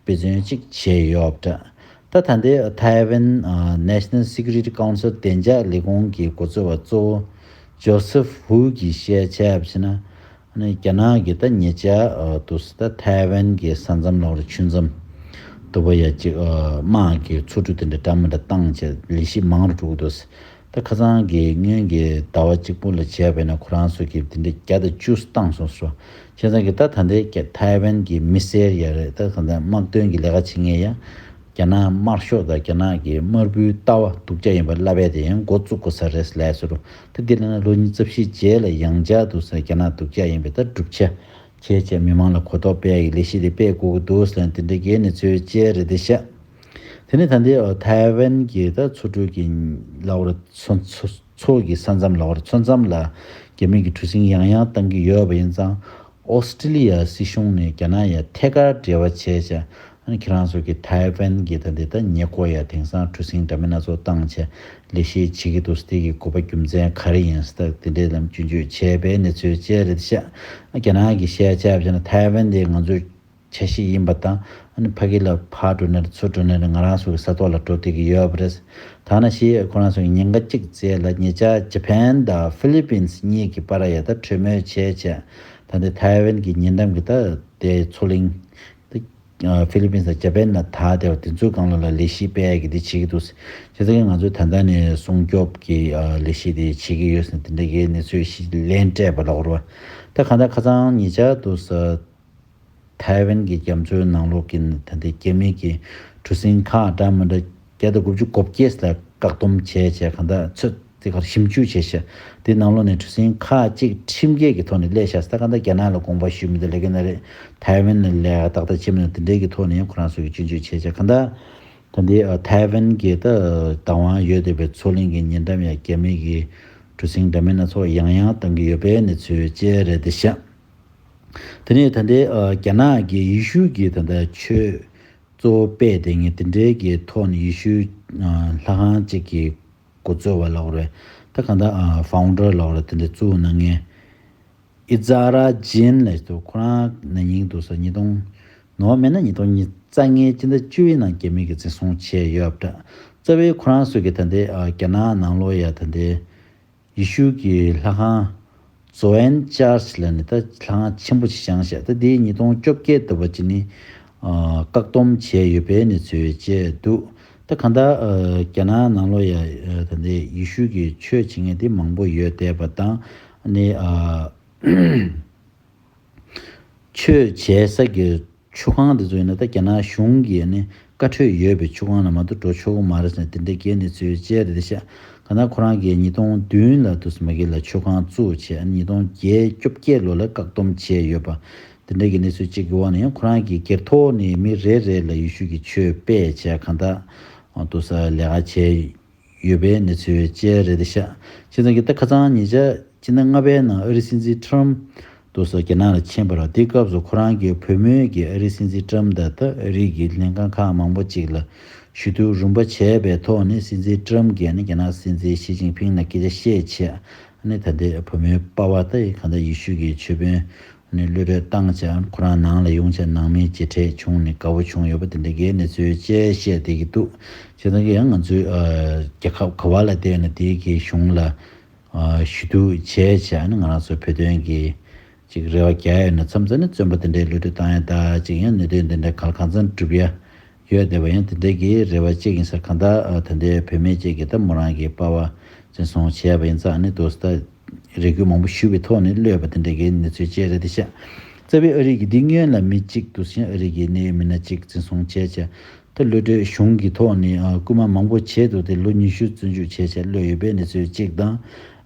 དཔེ་མཚོན་གཅིག་བྱས་ཡོད་པ་འདྲ། ད་ད་ལྟའི་ཐའེ་ཝན་ཨ་National Security Council བདེ་འཇགས་ལས་ཁུངས་ཀྱི་འགོ་གཙོ་བ་གཙོ་བོ་ཇོ་སེབ་ཧུའུ་གིས་བཤད་བྱས་པ་ཞིག་ན། ཨ་ནི་རྒྱ་ནག་གིས་ད་ཉེ་ཆར་ཨ་དུས་ད་ཐའེ་ཝན་གྱི་ས་མཚམས་ལབ་དགོས་རེད། ཆུ་མཚམས་དེ་པོ་ཡ་ཅིག་ཨ་དམག་གི་ཚོགས་འདུ་དེ་འདྲ་འདྲ་མི་འདྲ་བཏང་བྱས། ལས་གཞི་མང་རུ་འགྲོ་གི་འདུག་ད་ཁ་སང་གི་སྔོན་གྱི་ཟླ་བ་གཅིག་པུ་ལ་བྱས་པ་ཡིན་ན་ཁོ་རང་ཚོ་གིས་དེ་འདྲ་བརྒྱ་དང་བཅུ་བཏང་སོང་ཟེར། བྱས་ཙང་གི་ད་ད་ལྟའི་ཐའེ་ཝན་གྱི་མི་སེར་ཡ་རེད། ད་གང་ལྟར་དམག་དོན་གྱི་ལས་ཀ་བྱེད་མཁན་ཡ། རྒྱ་ནག་དམར་ཤོག་དང་རྒྱ་ནག་གི་དམར་པོའི་ལྟ་བ་སྡུག་ཅག་ཡིན་པ་ལབ་ཡ་དེ་ཡང་འགོ་བཙུགས་དགོས་ས་རེད་ལབ་སོང་། ད་འདི་ལ་ན་ལོ་ཉི་ཤུ་རྩ་བཞི་རྗེས་ལ་ཡང་བསྐྱར་དུ་ས་རྒྱ་ནག་སྡུག་ཅག་ཡིན་པའི་ད་བསྒྲུབ་བྱ་བྱས་བྱས་མི་མང་ལ་གོ་རྟོགས་སྤེལ་ཡ་གི་ལས་གཞི་དེ་སྤེལ་དགོས་ཀྱི་འདུག་ཟེར་ན། དེ་འདྲ་གའི་གནས་ཚུལ་བཅས་རེད་དེ་ཤག་དེ་ནས་ད་ལྟའི་ཐའེ་ཝན་གྱི་ད་མཚོ་གྲུ་གི་ལབ་དགོས་རེད། མཚོ་མཚོ་མཚོ་གི་ས་མཚམས་ལབ་དགོས་རེད། མཚོ་མཚམས་ལ་རྒྱ་མི་གི་གྲུ་གཟིངས་ཡང་ཡང་བཏང་གི་ཡོད་པ་ཡིན་ཙང་། ཨོ་སི་ཀྲི་ལི་ཡ་སྲིད་གཞུང་ནས་རྒྱ་ནག་ཡ་ཐད་ཀར་འབྲེལ་བ་བྱས་བྱས། ཨ་ནི་ཁྱེད་རང་ཚོ་གི་ཐའེ་ཝན་གྱི་ད་ལྟའི་ད་ཉེ་འཁོར་ཡ་དེང་སང་གྲུ་གཟིངས་འདྲ་མིན་སྣ་ཚོགས་བཏང་བྱས་ལས་གཞི་བྱེད་ཀྱི་འདུག་དེ་གི་དགོས་པ་རྒྱུ་མཚན་ག་རེ་ཡིན་ཟེར། ད་དེ་འདྲའི་ལམ་སྐྱོན་བརྗོད་བྱས་པའི་གནས་ཚུལ་བཅས་རེད་ཤག་རྒྱ་ནག་གི་བཤད་བྱས་པ་བྱས་ན་ཐའེ་ཝན་དེ་ང་ཚོའི་ཆ་ཤས་ཡིན་པ་དང་། ཨ་ནི་ཕ་གི་ལ་ཕར་འགྲོ་ནས་ཚུར་འགྲོ་ནས་ང་རང་ཚོ་གི་ས་ཐོག་ལ་འགྲོ་བསྡད་ཀྱི་ཡོད་པ་རེད། ཐ་ན་ཤི་ཁོ་རང་ཚོ་གི་ཉེན་ཁ་གཅིག་བཙལ་ལ། ཉེ་ཆར་ཇ་པན་དང་ཧྥི་ལི་པིན་སི་གཉིས་ཀྱི་བར་ཡ་ད་གྲོས་མོལ་བྱས་བྱས། ད་ལྟའི་ཐའེ་ཝན་གྱི་ཉེ་འགྲམ་གྱི་ད་དེ་མཚོ་གླིང་ད་ཧྥི་ལི་པིན་སི་དང་ཇ་པན་ལ་ད་དེ་བ་དེ་ཚོའི་སྒང་ལ་ལ་ལས་གཞི་སྤེལ་ཡ་གི་དེ་བྱེད་ཀྱི་འདུག་བྱས་ཙང་ང་ཚོས་ད་ལྟ་ནས་སྲུང་སྐྱོབ་ཀྱི་ལས་གཞི་དེ་བྱེད་ཀྱི་ཡོད་ཟེར། དེ་འདྲ་གའི་གནས་ཚུལ་ཞིག་ལན་སྤྲད་པ་ལབ་དགོས་རེད་བ། ད་གང་ལྟར་ཁ་སང་ཉེ་ཆར་དུ་ས་ཐའེ་ཝན་གྱི་རྒྱ་མཚོའི་ནང་ལོགས་ཀྱི་ད་ལྟའི་རྒྱ་མི་གི་གྲུ་གཟིངས་ཁག་འདྲ་མི་འདྲ་བརྒྱ་དང་དགུ་བཅུ་གོ་བརྒྱད་ལ་བཀག་སྡོམ་བྱས་བྱས། གང་ལྟར་ཚོད་དེ་གར་ཞིབ་འཇུག་བྱས་ཤག་དེ་ནང་ལོགས་ནས་གྲུ་གཟིངས་ཁག་གཅིག་ཁྲིམས་འགལ་གྱི་ཐོག་ནས་སླེབས་ཤག་ད་གང་ལྟར་རྒྱ་ནག་ལ་དགོངས་པ་ཞུ་མི་འདུག་ལབ་ཀྱི་ན་རེད། ཐའེ་ཝན་ལ་ལས་ཀ་ཏག་ཏག་བྱེད་མི་འདུག་དེ་འདྲའི་གི་ཐོག་ནས་ཡང་ཁོ་རང་ཚོ་གི་སྐྱོན་བརྗོད་བྱས་བྱས། གང་ལྟར་ད་ལྟའི་ཐའེ་ཝན་གྱི་ད་བདག་དབང་ཡོད་བསྡད་པའི་མཚོ་གླིང་གི་ཉེ་འགྲམ་ཡ་རྒྱ་མི་གི་གྲུ་གཟིངས་འདྲ་མིན་སྣ་ཚོགས་ཡང་ཡང་བཏང་གི་ཡོད་པའི་གནས་ཚུལ་བཅས་རེད་དེ་ཤག་དེ་ནས་ད་ལྟའི་ཨ་རྒྱ་ནག་གི་ཡེ་ཤུ་གི་ད་ལྟ་ཆོས་གཙོ་བོ་སྤེལ་བསྡད་མཁན་དེ་འདྲའི་གི་ཐོག་ནས་ཡེ་ཤུ་ཨ་ལྷ་ཁང་གཅིག་གི་འགོ་གཙོ་བ་ལབ་དགོས་རེད། ད་གང་ལྟར་ཨ་ཕའུན་ཌར་ལབ་དགོས་རེད། དེ་འདྲ་བཙུགས་གནང་མཁན་ཨི་ཛ་ར་ཇིན་ལབ་འདུག་ཁོ་རང་ན་ནིང་འདུག་ས་ཉིས་སྟོང་ནོར་མེད་ན་ཉིས་སྟོང་ཉི་ཤུ་རྩ་ལྔའི་སྤྱི་ཟླ་བཅུ་པའི་ནང་རྒྱ་མི་གིས་འཛིན་བཟུང་བྱས་ཡོད་པ་འདྲ། རྩ་བའི་ཁོ་རང་ཚོ་གི་ད་ལྟའི་ཨ་རྒྱ་ནག་ནང་ལོགས་ཡ་ད་ལྟའི་ཡེ་ཤུ་གི་ལྷ་ཁང་ཛོ་ཨན་ཅར་ཆི་ལབ་ནས་ད་ལྷ་ཁང་ཆེན་པོ་ཞིག་བཞེངས་ཤག་ད་དེ་ཉིས་སྟོང་བཅོ་བརྒྱད་དུ་བ་ཅི་ནི་ཨ་བཀག་སྡོམ་བྱས་ཡོད་པའི་གནས་ཚུལ་བཅས་འདུག་ད་གང་ལྟར་ཨ་རྒྱ་ནག་ནང་ལོགས་ཡ་ཨ་ད་ལྟའི་ཡེ་ཤུ་གི་ཆོས་བྱེད་མཁན་དེ་མང་པོ་ཡོད་བསྡད་པ་དང་། ཨ་ནི་ཨ་ཆོས་བྱེད་ས་གི་ཆུ་ཁང་དེ་ཚོ་ཡིན་ན་ད་རྒྱ་ནག་གཞུང་གིས་ནི་བཀའ་འཁྲོལ་ཡོད་པའི་ཆུ་ཁང་ལ་མ་གཏོགས་འགྲོ་ཆོག་གི་མ་རེད་ཟེར་ནས་དེ་འདྲའི་གི་གནས་ཚུལ་བཅས་རེད་ཤག་གང་ལྟར་ཁོ་རང་གིས་ཉིས་སྟོང་བདུན་ལ་དུས་མ་གི་ལ་ཆུ་ཁང་བཙུགས་བྱས། ཉིས་སྟོང་བརྒྱད་བཅོ་བརྒྱད་ལོ་ལ་བཀག་སྡོམ་བྱས་ཡོད་པ་དེ་འདྲའི་གི་གནས་ཚུལ་གཅིག་གི་འོག་ནས་ཡང་ཁོ་རང་གིས་སྒེར་ཐོག་ནས་མི་རེ་རེ་ལ་ཡེ་ཤུ་གི་ཆོས་སྤེལ་བྱས། གང་ལྟར་དུས་ལས་ཀ་བྱས་ཡོད་པའི་གནས་ཚུལ་བཅས་རེད་ཤག་བྱས་ཙང་གི་ད་ཁ་སང་ཉེ་ཆར་སྤྱི་ཟླ་ལྔ་པའི་ནང་ཨ་རིའི་སྲིད་འཛིན་ཁྲོམ་དུ་སོ་རྒྱ་ནག་ལ་ཕྱིན་པ་རེད། དེའི་སྐབས་སུ་ཁོ་རང་གིས་བུ་མོས་ཀྱི་ཨ་རིའི་སྲིད་འཛིན་ཁྲོམ་དང་ད་ཨ་རི་གི་ལྷན་ཁང་ཁག་མང་པོ་ཅིག་ལ་ཞུ་གཏུག་རིམ་པ་བྱས་པའི་ཐོག་ནས་སྲིད་འཛིན་ཁྲོམ་གྱིས་ནི་རྒྱ་ནག་སྲིད་འཛིན་ཞི་ཅིན་ཕིང་ལ་སྐད་ཆ་བཤད་བྱས། ནི་ད་ལྟའི་བུ་མོའི་པ་ཕ་ད་གང་ལྟར་ཡེ་ཤུ་གི་ཆོས་དཔོན་ནི་གློད་གྲོལ་བཏང་བྱས། ཁོ་རང་ནང་ལ་ཡོང་བྱས་ནང་མི་མཇལ་འཕྲད་བྱུང་ནས་དགའ་བོ་བྱུང་ཡོད་པ་དེ་འདྲ་གའི་གནས་ཚུལ་བཅས་བཤད་བསྡད་ཀྱི་འདུག་བྱས་ཙང་གི་ཡང་ང་ཚོའི་ཨ་རྒྱལ་ཁབ་ག་བ་ལ་བསྡད་ན་དེའི་གི་གཞུང་ལ་ཨ་ཞུ་གཏུག་བྱས་བྱས། ཨ་ནི་ང་རང་ཚོ་བོད་དོན་གྱི་ཅིག་རེ་བ་རྒྱག་ཡོད་ན་མཚམས་མཚམས་ནི་བཙོན་པ་དེ་འདྲའི་གློད་གྲོལ་བཏང་ཡ་ད་ཅིག་ཡང་གནད་དོན་དེ་འདྲ་གང་ལ་གང་འཚམ་སྒྲུབ་ཡ་ཡོད་བསྡད་པ་ཡང་དེ་འདྲའི་གི་རེ་བ་ཅིག་ཡིན་ས། གང་ལྟར་ཨ་ད་ལྟའི་བུད་མེད་ཅིག་གིས་ད་མོ་རང་གི་པ་ཕ་ འཛིན་བཟུང་བྱས་པ་ཡིན་ཙང་ནི་དུ་ད་རེ་སྐུལ་མང་པོ་ཞུས་པའི་ཐོག་ནས་གློད་པ་དེ་འདྲ་གི་གནས་ཚུལ་བཅས་རེད་དེ་ཤག་རྩ་བའི་ཨ་རི་གི་འདི་སྔོན་ལ་མི་གཅིག་འདུག་ཟེར་ཨ་རི་གི་གནད་ཡོད་མི་སྣ་གཅིག་འཛིན་བཟུང་བྱས་བྱས་ད་གློད་གྲོལ་གཞུང་གི་ཐོག་ནས་སྐུལ་མ་མང་པོ་བྱས་འདུག་དེ་ལོ་ཉི་ཤུ་བཙོན་འཇུག་བྱས་བྱས་གློད་ཡོད་པའི་གནས་ཚུལ་གཅིག་དང་།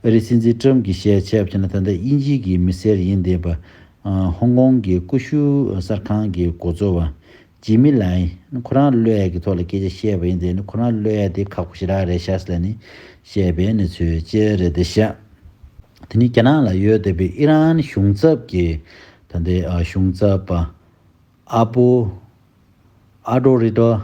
ཨ་རི་སྲིད་འཛིན་ཀྲམ་གྱིས་བཤད་བྱས་པ་ན་ད་ལྟ་དབྱིན་ཇི་གི་མི་སེར་ཡིན་བསྡད་པ། ཧོང་ཀོང་གི་ཀུ་ཤུ་གསར་ཁང་གི་འགོ་གཙོ་བ་ཇི་མི་ལའི་ཁོ་རང་གློད་ཡ་གི་ཐོག་ལ་སྐད་ཆ་བཤད་པ་ཡིན་དེ་ནི་ཁོ་རང་གློད་ཡ་དེ་ཁག་པོ་ཞེ་དྲག་རེད་ཤག་ཟེར་ནས་བཤད་པའི་གནས་ཚུལ་བཅས་རེད་དེ་ཤག་དེ་ནི་རྒྱ་ནག་ལ་ཡོད་བསྡད་པའི་ཨི་རན་གཞུང་ཚབ་ཀྱི་ད་ལྟའི་གཞུང་ཚབ་པ་ཨ་པོ་ཨ་ཏོ་རི་ཏོ་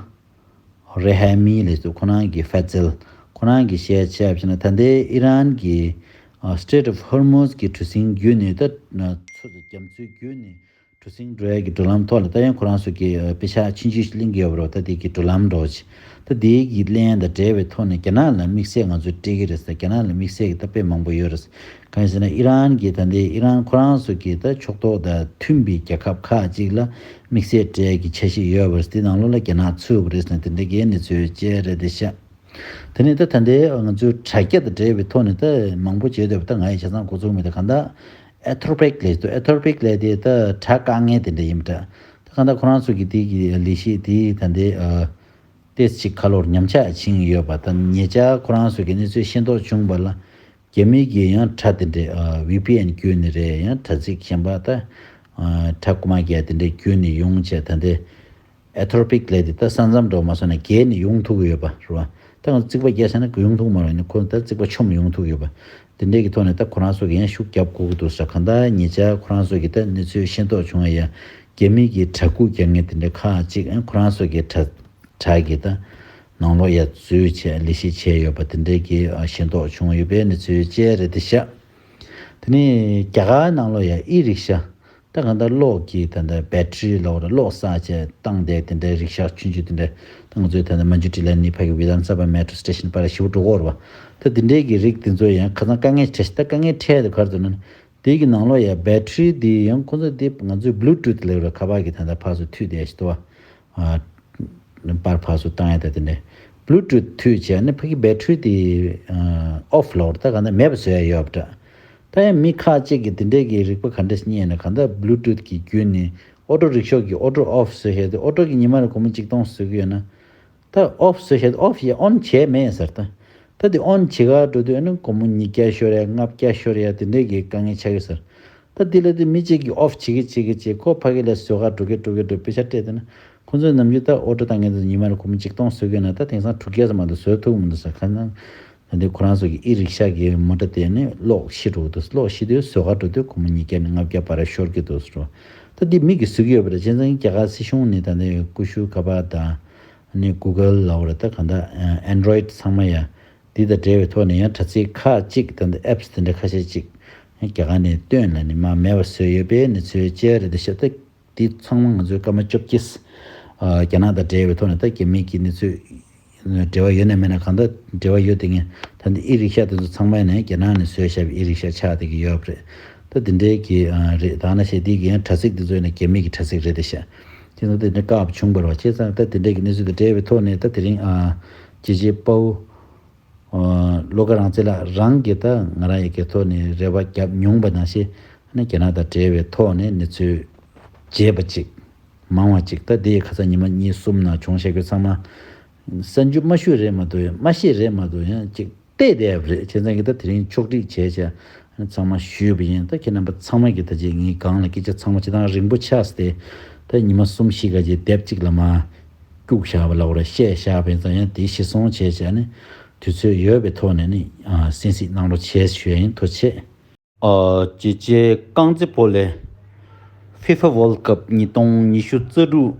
རེ་ཧ་མི་ལས་སུ་ཁོ་རང་གི་ཧྥ་ཙེལ་ཁོ་རང་གི་བཤད་བྱས་པ་ན་ད་ལྟའི་ཨི་རན་གྱི་Strait of Hormuz གི་གྲུ་གཟིངས་བརྒྱུད་ནས་ད་ཚུར་རྒྱ་མཚོའི་བརྒྱུད་ནས་གྲུ་གཟིངས་འགྲོ་ཡ་གི་འགྲུལ་ལམ་ཐོག་ལ་ད་ཡང་ཁོ་རང་ཚོ་གི་ཨ་པེ་ཤག་ཆུང་ཆུང་ཞིག་གླེང་གི་ཡོད་པ་རེད་ད་དེ་གི་འགྲུལ་ལམ་འགྲོ་ཆེ་ད་དེའི་གི་གླེང་དང་འབྲེལ་བའི་ཐོག་ནས་རྒྱ་ནག་ལ་དམིགས་བསལ་ང་ཚོས་སྤྲད་ཀྱི་རེད་ཟེར་རྒྱ་ནག་ལ་དམིགས་བསལ་གི་ད་དཔེ་མང་པོ་ཡོད་རེད། གང་ཡིན་ཟེར་ན་ཨི་རན་གྱི་ད་ལྟའི་ཨི་རན་ཁོ་རང་ཚོ་གི་ད་ཕྱོགས་གཏོགས་དང་མཐུན་པའི་རྒྱལ་ཁབ་ཁག་ཅིག་ལ་དམིགས་བསལ་སྤྲད་ཀྱི་འཆར་གཞི་ཡོད་པ་རེད་དེ་ནང་ལོགས་ལ་རྒྱ་ནག་ཚུད་པ་རེད་ཟེར་ན་དེ་འདྲ་གི་གནས་ཚུལ་བཅས་རེད་དེ་ཤག་དེ་ནས་ད་ད་ལྟའི་ང་ཚོའི་དྲ་རྒྱ་དང་འབྲེལ་བའི་ཐོག་ནས་ད་མང་པོ་བྱས་འདུག་ད་ང་ཡི་ཆ་ཚང་འགོ་ཚུགས་མེད་ད་གང་ལྟར་ཨེ་ཐོར་པེག་ལས་འདུག་ཨེ་ཐོར་པེག་ལས་དེ་ད་དྲ་དཀའ་ངལ་དེ་འདྲ་ཡིན་པ་འདྲ་ད་གང་ལྟར་ཁོ་རང་ཚོ་གི་དེ་གི་ལས་གཞི་དེ་ད་ལྟའི་ཨ། ཏེས་ཅིག་ཁ་ལོར་ཉམས་ཆག་ཕྱིན་ཡོད་པ་དང་ཉེ་ཆར་ཁོ་རང་ཚོ་གི་གནས་ཚུལ་ཤེས་རྟོགས་བྱུང་བ་ལ་རྒྱ་མི་གི་ཡང་དྲ་དེ་འདྲའི་ཨ་ཝི་པི་ཨེན་བརྒྱུད་ནས་རེད་ཡང་དྲ་ཚིགས་གཞན་པ་ད་ཨ་དྲ་རྐུ་མ་རྒྱག་དེ་འདྲའི་བརྒྱུད་ནས་ཡོང་བྱས་ད་ལྟའི་ཨེ་ཐོར་པིག་ལས་དེ་ད་ས་མཚམས་འགྲོ་མ་སོང་ན་བརྒལ་ནས་ཡོང་ཐུབ་ཀྱི་ཡོད་པ་རེད་བ། ད་ང་ཚོ་རྩིག་པ་བརྒྱབ་ས་ན་ཡོང་ཐུབ་མ་རེད་ནི་ཁོ་ད་རྩིག་པ་མཆོངས་ཡོང་ཐུབ་ཡོད་པ། དེ་འདྲའི་གི་ཐོག་ནས་ད་ཁོ་རང་ཚོ་གི་ཡང་ཤུགས་རྒྱབ་དགོས་ཀྱི་འདུག་ས་གང་ལྟར་ཉེ་ཆར་ཁོ་རང་ཚོ་གི་ད་གནས་ཚུལ་ཤེས་རྟོགས་བྱུང་བ་ཡ། རྒྱ་མི་གི་དྲ་རྐུ་རྒྱག་མཁན་དེ་འདྲ་ཁག་ཅིག་ཨ་ཁོ་རང་ཚོ་གི་དྲ་དྲ་གི་ད་ནང་ལོགས་ཡ་འཛུལ་བྱས་ལས་གཞི་བྱས་ཡོད་པ་དེ་འདྲའི་གི་ཤེས་རྟོགས་བྱུང་ཡོད་པའི་གནས་ཚུལ་བཅས་རེད་དེ་ཤག་དེ་ནས་རྒྱ་གར་ནང་ལོགས་ཡ་ཨི་རིག་ཤ་ད་གང་ལྟར་གློག་གི་ད་ལྟ་བེ་ཊི་རི་ལོག་ར་གློག་བསགས་བྱས་བཏང་བསྡད་དེ་འདྲའི་རིག་ཤ་ཆུང་ཆུང་དེ་འདྲ་ད་ང་ཚོའི་ད་ལྟ་མན་ཇུ་ཊི་ལ་ནི་ཕ་གི་ཝི་དྷན་སབ་མེ་ཊྲོ་སི་ཊེ་ཤན་པར་ཞིབ་འགྲོ་གོ་ར་བ་ད་དེ་འདྲའི་གི་རིགས་དེ་ཚོ་ཡང་ཁ་སང་དཀའ་ངལ་འཕྲད་ཤི་ད་དཀའ་ངལ་འཕྲད་དེ་གར་དུ་ན། དེ་གི་ནང་ལོགས་ཡ་བེ་ཊི་རི་དེ་ཡང་ཁོ་ཚོ་དེ་ང་ཚོའི་Bluetooth་ལབ་ར་ཁ་པར་གི་ད་ལྟ་ཕར་ཚུར་མཐུད་བསྡད་ཤི་ཏོ་བ། པར་ཕར་ཚུར་བཏང་ཡ་ད་དེ་འདྲ་Bluetooth་མཐུད་བྱས་ནི་ཕ་གི་བེ་ཊི་རི་དེ་ཨོཕ་ལོག་ད་ག་ནས་མེད་པ་བཟོ་ཡ་ཡོད་པ་འདྲ། ད་ཡང་མི་ཁག་ཅིག་གི་དེ་འདྲའི་གི་རིག་པ་ག་འདྲ་ཞིག་རྙེད་ན་ག་འདྲ་Bluetooth་གི་བརྒྱུད་ནས་ཨོ་ཊོ་རིག་ཤོག་གི་ཨོ་ཊོ་ཨོཕ་བཟོ་ཤེས་དེ་ཨོ་ཊོ་གི་ཉི་མ་ལ་སྒོར་མོ་གཅིག་སྟོང་བཟོ་གི་ཡོད་ན། ད་ཨོཕ་བཟོས་བྱས་ཨོཕ་ཡ་ཨོན་བྱས་མེད་ཟེར་ད། ད་དེ་ཨོན་བྱེད་ག་འགྲོ་དུས་ཨ་ནི་སྒོར་མོ་ཉིས་བརྒྱ་ཤོར་ཡ་ལྔ་བརྒྱ་ཤོར་ཡ་དེ་འདྲས་ཀྱི་དཀའ་ངལ་ཆགས་ཀྱི་ཟེར། ད་དེ་ལ་དེ་མི་གཅིག་གིས་ཨོཕ་བྱེད་ཀྱི་བྱེད་ཀྱི་བྱེད་ཁོ་ཕ་གི་ལ་བཟོ་ག་འགྲོ་གི་འགྲོ་གི་འགྲོ་པེ་ཤ་སྤྲད་དེ་ན་ཁོ་ཚོས་ནམ་རྒྱུན་ད་ཨོ་ཊོ་བཏང་མཁན་དེ་ཉི་མ་ལ་སྒོར་མོ་གཅིག་སྟོང་བཟོ་གི་ན་ད་དེང་སང་དྲུག་བརྒྱ་ཙམ་མ་གཏོགས་བཟོ་ཐུབ་མི་འདུག་ཟེར་ཁ་སང་། ད་འདི་ཁོ་རང་ཚོ་གི་ཨི་རིག་ཤ་གི་མོ་ཊ་དེ་ནི་གློག་ཤི་འགྲོ་གི་འདུག་གློག་ཤི་དུས་བཟོ་ག་འགྲོ་དུས་སྒོར་མོ་ཉིས་བརྒྱ་ནས་ལྔ་བརྒྱ་བར་ཤོར་གི་འདུག་ཟེར། ད་འདི་མི་གིས་བཟོ་གི་ཡོད་པ་རེད་བྱས་ཙང་རྒྱ་གར་སྲིད་གཞུང་ནས་ད་ནི་ཀུ་ཤུ་ཁ་པར་དང་། ནི་Google་ལབ་རེད་ད་གང་ལྟར་Android་ཚང་མ་ཡ། འདི་དང་འབྲེལ་བའི་ཐོག་ནས་ཡང་དྲ་ཚིགས་ཁག་ཅིག་ད་ལྟ་apps་དེ་འདྲ་ཁ་ཤས་ཅིག་རྒྱ་གར་ནས་བཏོན་ལ་ནི་མ་མེད་པ་བཟོས་ཡོད་པའི་གནས་ཚུལ་བཅས་རེད་དེ་ཤ་སྟག་འདི་ཚང་མ་ང་ཚོའི་སྐར་མ་བཅོ་བརྒྱད་རྒྱ་ནག་དང་འབྲེལ་བའི་ཐོག་ནས་ད་རྒྱ་མི་གི་གནས་ཚུལ་འབྲེལ་བ་ཡོད་ན་མེད་ན་གང་ལྟར་འབྲེལ་བ་ཡོད་དེ་ངས་ད་འདི་ཨི་རིག་ཤ་དེ་ཚོ་ཚང་མ་ནས་རྒྱ་ནག་ནས་བཟོས་བཞག་པའི་ཨི་རིག་ཤ་ཆགས་བསྡད་ཀྱི་ཡོད་པ་རེད། ད་འདི་འདྲའི་གི་རེད་ད་ན་ཤེས་འདི་གི་ཡང་དྲ་ཚིགས་འདི་ཚོ་ནས་རྒྱ་མི་གི་དྲ་ཚིགས་རེད་དེ་ཤ། དེ་ཚོ་དེ་འདྲ་བཀག་བྱུང་བར་བ་བྱས་ཙང་ད་དེ་འདྲའི་གི་གནས་ཚུལ་དང་འབྲེལ་བའི་ཐོག་ནས་ད་དེ་རིང་ཨ་ཇེ་ཇེ་པའོ་ཨ་བློ་དགའ་རང་བཙན་ལགས་རང་གིས་ད་ང་རང་ཡི་གེ་ཐོག་ནས་རེ་བ་བརྒྱབ་མྱོང་བ་ནང་བཞིན་ཨ་ནི་རྒྱ་ནག་དང་འབྲེལ་བའི་ཐོག་ནས་གནས་ཚུལ་རྒྱས་པ་ཅིག་མང་བ་ཅིག་ད་དེ་ཡི་ཁ་སང་ཉི་མ་གཉིས་གསུམ་ནང་བྱུང་བཞག་རྒྱུ་ཚང་མ་གསར་འགྱུར་མ་ཞུས་རེད་མ་གཏོགས་མ་ཤེས་རེད་མ་གཏོགས་ཡང་ཅིག་བལྟས་བསྡད་པ་རེད། བྱས་ཙང་གི་ད་དེ་རིང་ཕྱོགས་སྒྲིག་བྱས་བྱས་ཚང་མ་ཞུས་པ་ཡིན། ད་ཁྱེད་རྣམ་པ་ཚང་མ་གི་ད་ཅིག་ངའི་སྒང་ལ་སྐད་ཆ་ཚང་མ་ཅི་ཐང་རིང་པོ་ཆགས་ཏེ་ད་ཉི་མ་གསུམ་བཞི་ག་ཅིག་དེབ་གཅིག་ལ་མ་སྐྱུག་བཞག་པ་ལ་འོ་ར་བཤད་བཞག་པ་ཡིན་ཙང་ཡང་དེ་ཤི་སོང་བྱས་བྱས་ནི་དུས་ཚོད་ཡོད་པའི་ཐོག་ནས་ནི་གསན་གཟིགས་གནང་རོགས་བྱས་ཞུ་ཡ་ཡིན། ཐུགས་རྗེ་ཆེ། ཨ། ཇེ་ཆེ་རྐང་རྩེད་སྤོ་ལོ་ཧྥི་ཧྥ་ཝོལ་ཌི་ཀབ་ཉིས་སྟོང་ཉི་ཤུ་རྩ་དྲུག་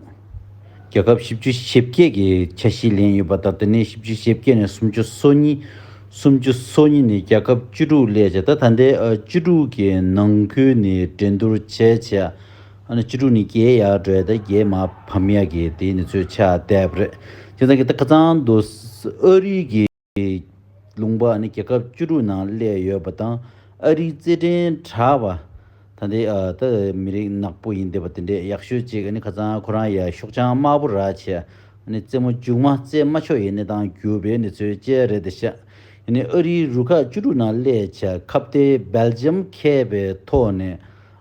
རྒྱལ་ཁབ་བཞི་བཅུ་ཞེ་བརྒྱད་ཀྱི་འཆར་གཞི་ལེན་ཡོད་པ་དང་དེ་ནས་བཞི་བཅུ་ཞེ་བརྒྱད་ནས་སུམ་ཅུ་སོ་གཉིས། སུམ་ཅུ་སོ་གཉིས་ནས་རྒྱལ་ཁབ་བཅུ་དྲུག་སླེབས་བྱས་ད་ད་ལྟའི་ཨ་བཅུ་དྲུག་གི་ནང་ཁུལ་ནས་འགྲན་བསྡུར་བྱས་བྱས་ཨ་ནི་བཅུ་དྲུག་ནས་བརྒྱད་ཡར་འགྲོ་ཡ་ད་བརྒྱད་མར་ཕམ་ཡ་གི་དེའི་གནས་ཚུལ་ཆགས་བསྡད་པ་རེད། དེ་ཚང་གི་ད་ཁ་སང་དུ་ཨ་རི་གི་ལུང་པ་ནི་རྒྱལ་ཁབ་བཅུ་དྲུག་ནང་སླེབས་ཡོད་པ་དང་ཨ་རིའི་རྩེད་འགྲན་དྲག་པ་ད་ལྟའི་ཨ་ད་མི་རིགས་ནག་པོ་ཡིན་བསྡད་པ་དེ་འདྲས་ཡག་ཤོས་ཅིག་ཨ་ནི་ཁ་སང་ཁོ་རང་ཡ་ཤོག་བྱང་དམར་པོ་རག་བྱས་ཨ་ནི་རྩེད་མོ་མཇུག་མ་རྩེད་མ་ཆོག་ཡས་གནས་སྟངས་གྱུར་པའི་གནས་ཚུལ་བཅས་རེད་དེ་ཤག་དེ་ནས་ཨ་རིའི་རུ་ཁག་བཅུ་དྲུག་ནང་སླེབས་བྱས་ཁ་གཏད་སྦེལ་ཇམ་ཁེལ་བའི་ཐོག་ནས་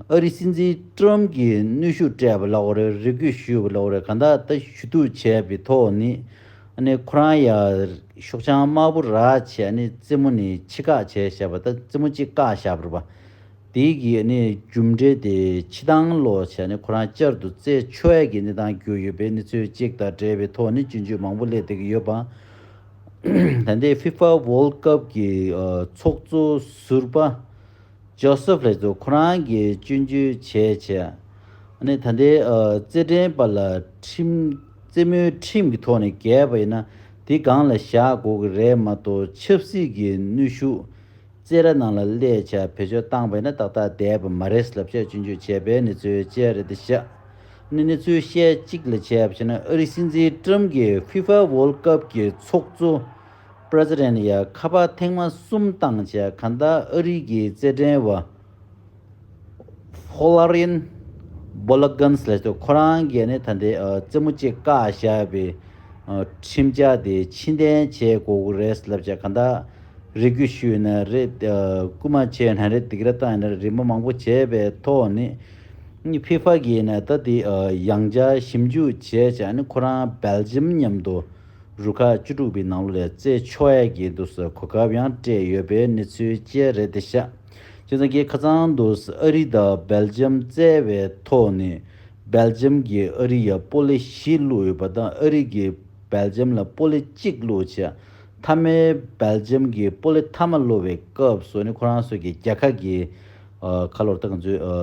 ཨ་རིའི་སྲིད་འཛིན་ཏྲམ་གྱིས་གནོན་ཤུགས་སྤྲད་པ་ལབ་དགོས་རེད། རེ་སྐུལ་ཞུས་པ་ལབ་དགོས་རེད། གང་ལྟར་ད་ཞུ་གཏུག་བྱས་པའི་ཐོག་ནས་ཨ་ནི་ཁོ་རང་ཡ་ཤོག་བྱང་དམར་པོ་རག་བྱས་ཨ་ནི་རྩེད་མོ་ནས་ཕྱི་བཀག་བྱས་བཞག་པ། ད་རྩེད་མོ་གཅིག་བཀག་བཞག་པ་རེད་པ། དེ་གི་ནི་རྒྱུ་འབྲས་དེ་ཕྱི་ཐང་ལོག་བྱས་ནས་ཁོ་རང་བསྐྱར་དུ་རྩད་ཆོད་ཡས་ཀྱི་གནས་སྟངས་གྱུར་ཡོད་པའི་གནས་ཚུལ་གཅིག་དང་འབྲེལ་བའི་ཐོག་ནས་སྐྱོན་བརྗོད་མང་པོ་སླེབས་བསྡད་ཀྱི་ཡོད་པ། ད་ལྟའི་ཕི་ཕ་ཝོལ་ཌི་ཀབ་ཀྱི་ཨ་ཚོགས་གཙོ་ཟུར་པ་ཇོ་སེབ་ལེ་ཏོ་ཁོ་རང་གིས་སྐྱོན་བརྗོད་བྱས་བྱས། ཨ་ནི་ད་ལྟའི་ཨ་རྩེད་འགྲན་པ་ལ་ཁྲིམས་རྩེད་མོའི་ཁྲིམས་ཀྱི་ཐོག་ནས་འགལ་བ་ཡིན་ན་དེ་སྒང་ལ་བཞག་དགོས་ཀྱི་རེད་མ་གཏོགས་ཆབ་སྲིད་ཀྱི་གནོན་ཤུགས། རྩེད་ར་ནང་ལ་སླེབས་བྱས་བེད་སྤྱོད་བཏང་པ་ཡིན་ན་ཏག་ཏག་བསྡད་པ་མ་རེད་ལབ་བྱས་སྐྱོན་བརྗོད་བྱས་པའི་གནས་ཚུལ་བཅས་རེད་དེ་ཤག་ནི་གནས་ཚུལ་བཤད་གཅིག་ལ་བྱས་པ་བྱས་ན་ཨ་རིའི་སྲིད་འཛིན་ཏྲམ་གྱིས་ཕི་ཕ་ཝོལ་ཌི་ཀབ་ཀྱི་ཚོགས་གཙོ་པྲེ་སི་ཌེན་ཡ་ཁ་པར་ཐེངས་མ་གསུམ་བཏང་བྱས་གང་ལྟར་ཨ་རི་གི་རྩེད་འགྲན་བ། ཧོ་ལ་རིན་བོ་ལ་གན་སི་ལབ་དུས་ཁོ་རང་གིས་ནི་ད་ལྟའི་ཨ་རྩེད་མོ་གཅིག་བཀག་བཞག་པའི་ཨ་ཁྲིམས་འཆར་དེ་ཕྱིར་འཐེན་བྱེད་དགོས་ཀྱི་རེད་ལབ་བྱས་གང་ལྟར་རེ་སྐུལ་ཞུས་ན་རེད། ཨ་སྐུལ་མ་བྱས་ན་རེད། སྡིགས་ར་བཏང་ན་རེད། རེ་མ་མང་པོ་བྱས་པའི་ཐོག་ནས་ནི་ཕི་ཕ་གིས་ན་ད་དེ་ཨ་ཡང་བསྐྱར་ཞིབ་འཇུག་བྱས་བྱས་ནི་ཁོ་རང་སྦེལ་ཇམ་མཉམ་དུ་རུ་ཁག་བཅུ་དྲུག་པའི་ནང་ལོགས་ལ་རྩེད་ཆོག་ཡས་ཀྱི་འདུག་སེ་གོ་སྐབས་ཡང་སྤྲད་ཡོད་པའི་གནས་ཚུལ་བཅས་རེད་དེ་ཤག་བྱས་ཙང་གི་ཁ་སང་དུ་ཨ་རི་དང་སྦེལ་ཇམ་རྩེད་པའི་ཐོག་ནས་སྦེལ་ཇམ་གྱིས་ཨ་རི་ཡ་སྤོ་ལོ་བཞི་བླུགས་ཡོད་པ་དང་ཨ་རི་གིས་སྦེལ་ཇམ་ལ་སྤོ་ལོ་གཅིག་བླུགས་བྱས་མཐའ་མའི་སྦེལ་ཇམ་གྱིས་སྤོ་ལོ་མཐའ་མ་བླུགས་པའི་སྐབས་སུ་ནི་ཁོ་རང་ཚོ་གི་རྒྱལ་ཁ་གི་ཨ་ཁ་ལོར་ད་ང་ཚོའི་ཨ་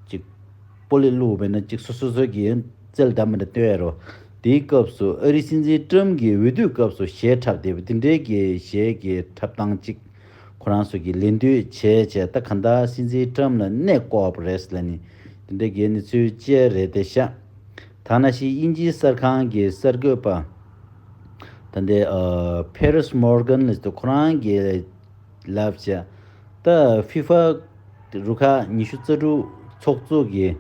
ཅིག་སྤོ་ལོ་བླུགས་པས་ན་ཅིག་སོ་སོ་སོ་གི་རྩལ་འདྲ་མི་འདྲ་སྟོན་ཡ་རོ། དེའི་སྐབས་སུ་ཨ་རིའི་སྲིད་འཛིན་ཏྲམ་གྱིས་འོས་བསྡུའི་སྐབས་སུ་གཞས་འཁྲབ་བསྡད་པ་དེ་འདྲའི་གི་གཞས་ཀྱི་འཁྲབ་སྟངས་ཅིག་ཁོ་རང་ཚོ་གིས་ལེན་འདོད་བྱས་བྱས་ད་ག་འདྲ་སྲིད་འཛིན་ཏྲམ་ལ་གནས་སྐོར་བ་རེད་ལབ་ནི་དེ་འདྲའི་གི་གནས་ཚུལ་བཅས་རེད་དེ་ཤག་ད་ནང་བཞིན་དབྱིན་ཇིའི་གསར་ཁང་གི་གསར་འགོད་པ་ད་ལྟའི་ཨ་ཕེ་རིས་མོར་གན་ལབ་དུས་ཁོ་རང་གིས་ལབ་བྱས། ད་ཕི་ཕ་རུ་ཁག་ཉི་ཤུ་རྩ་དྲུག་ཚོགས་གཙོ་གིས་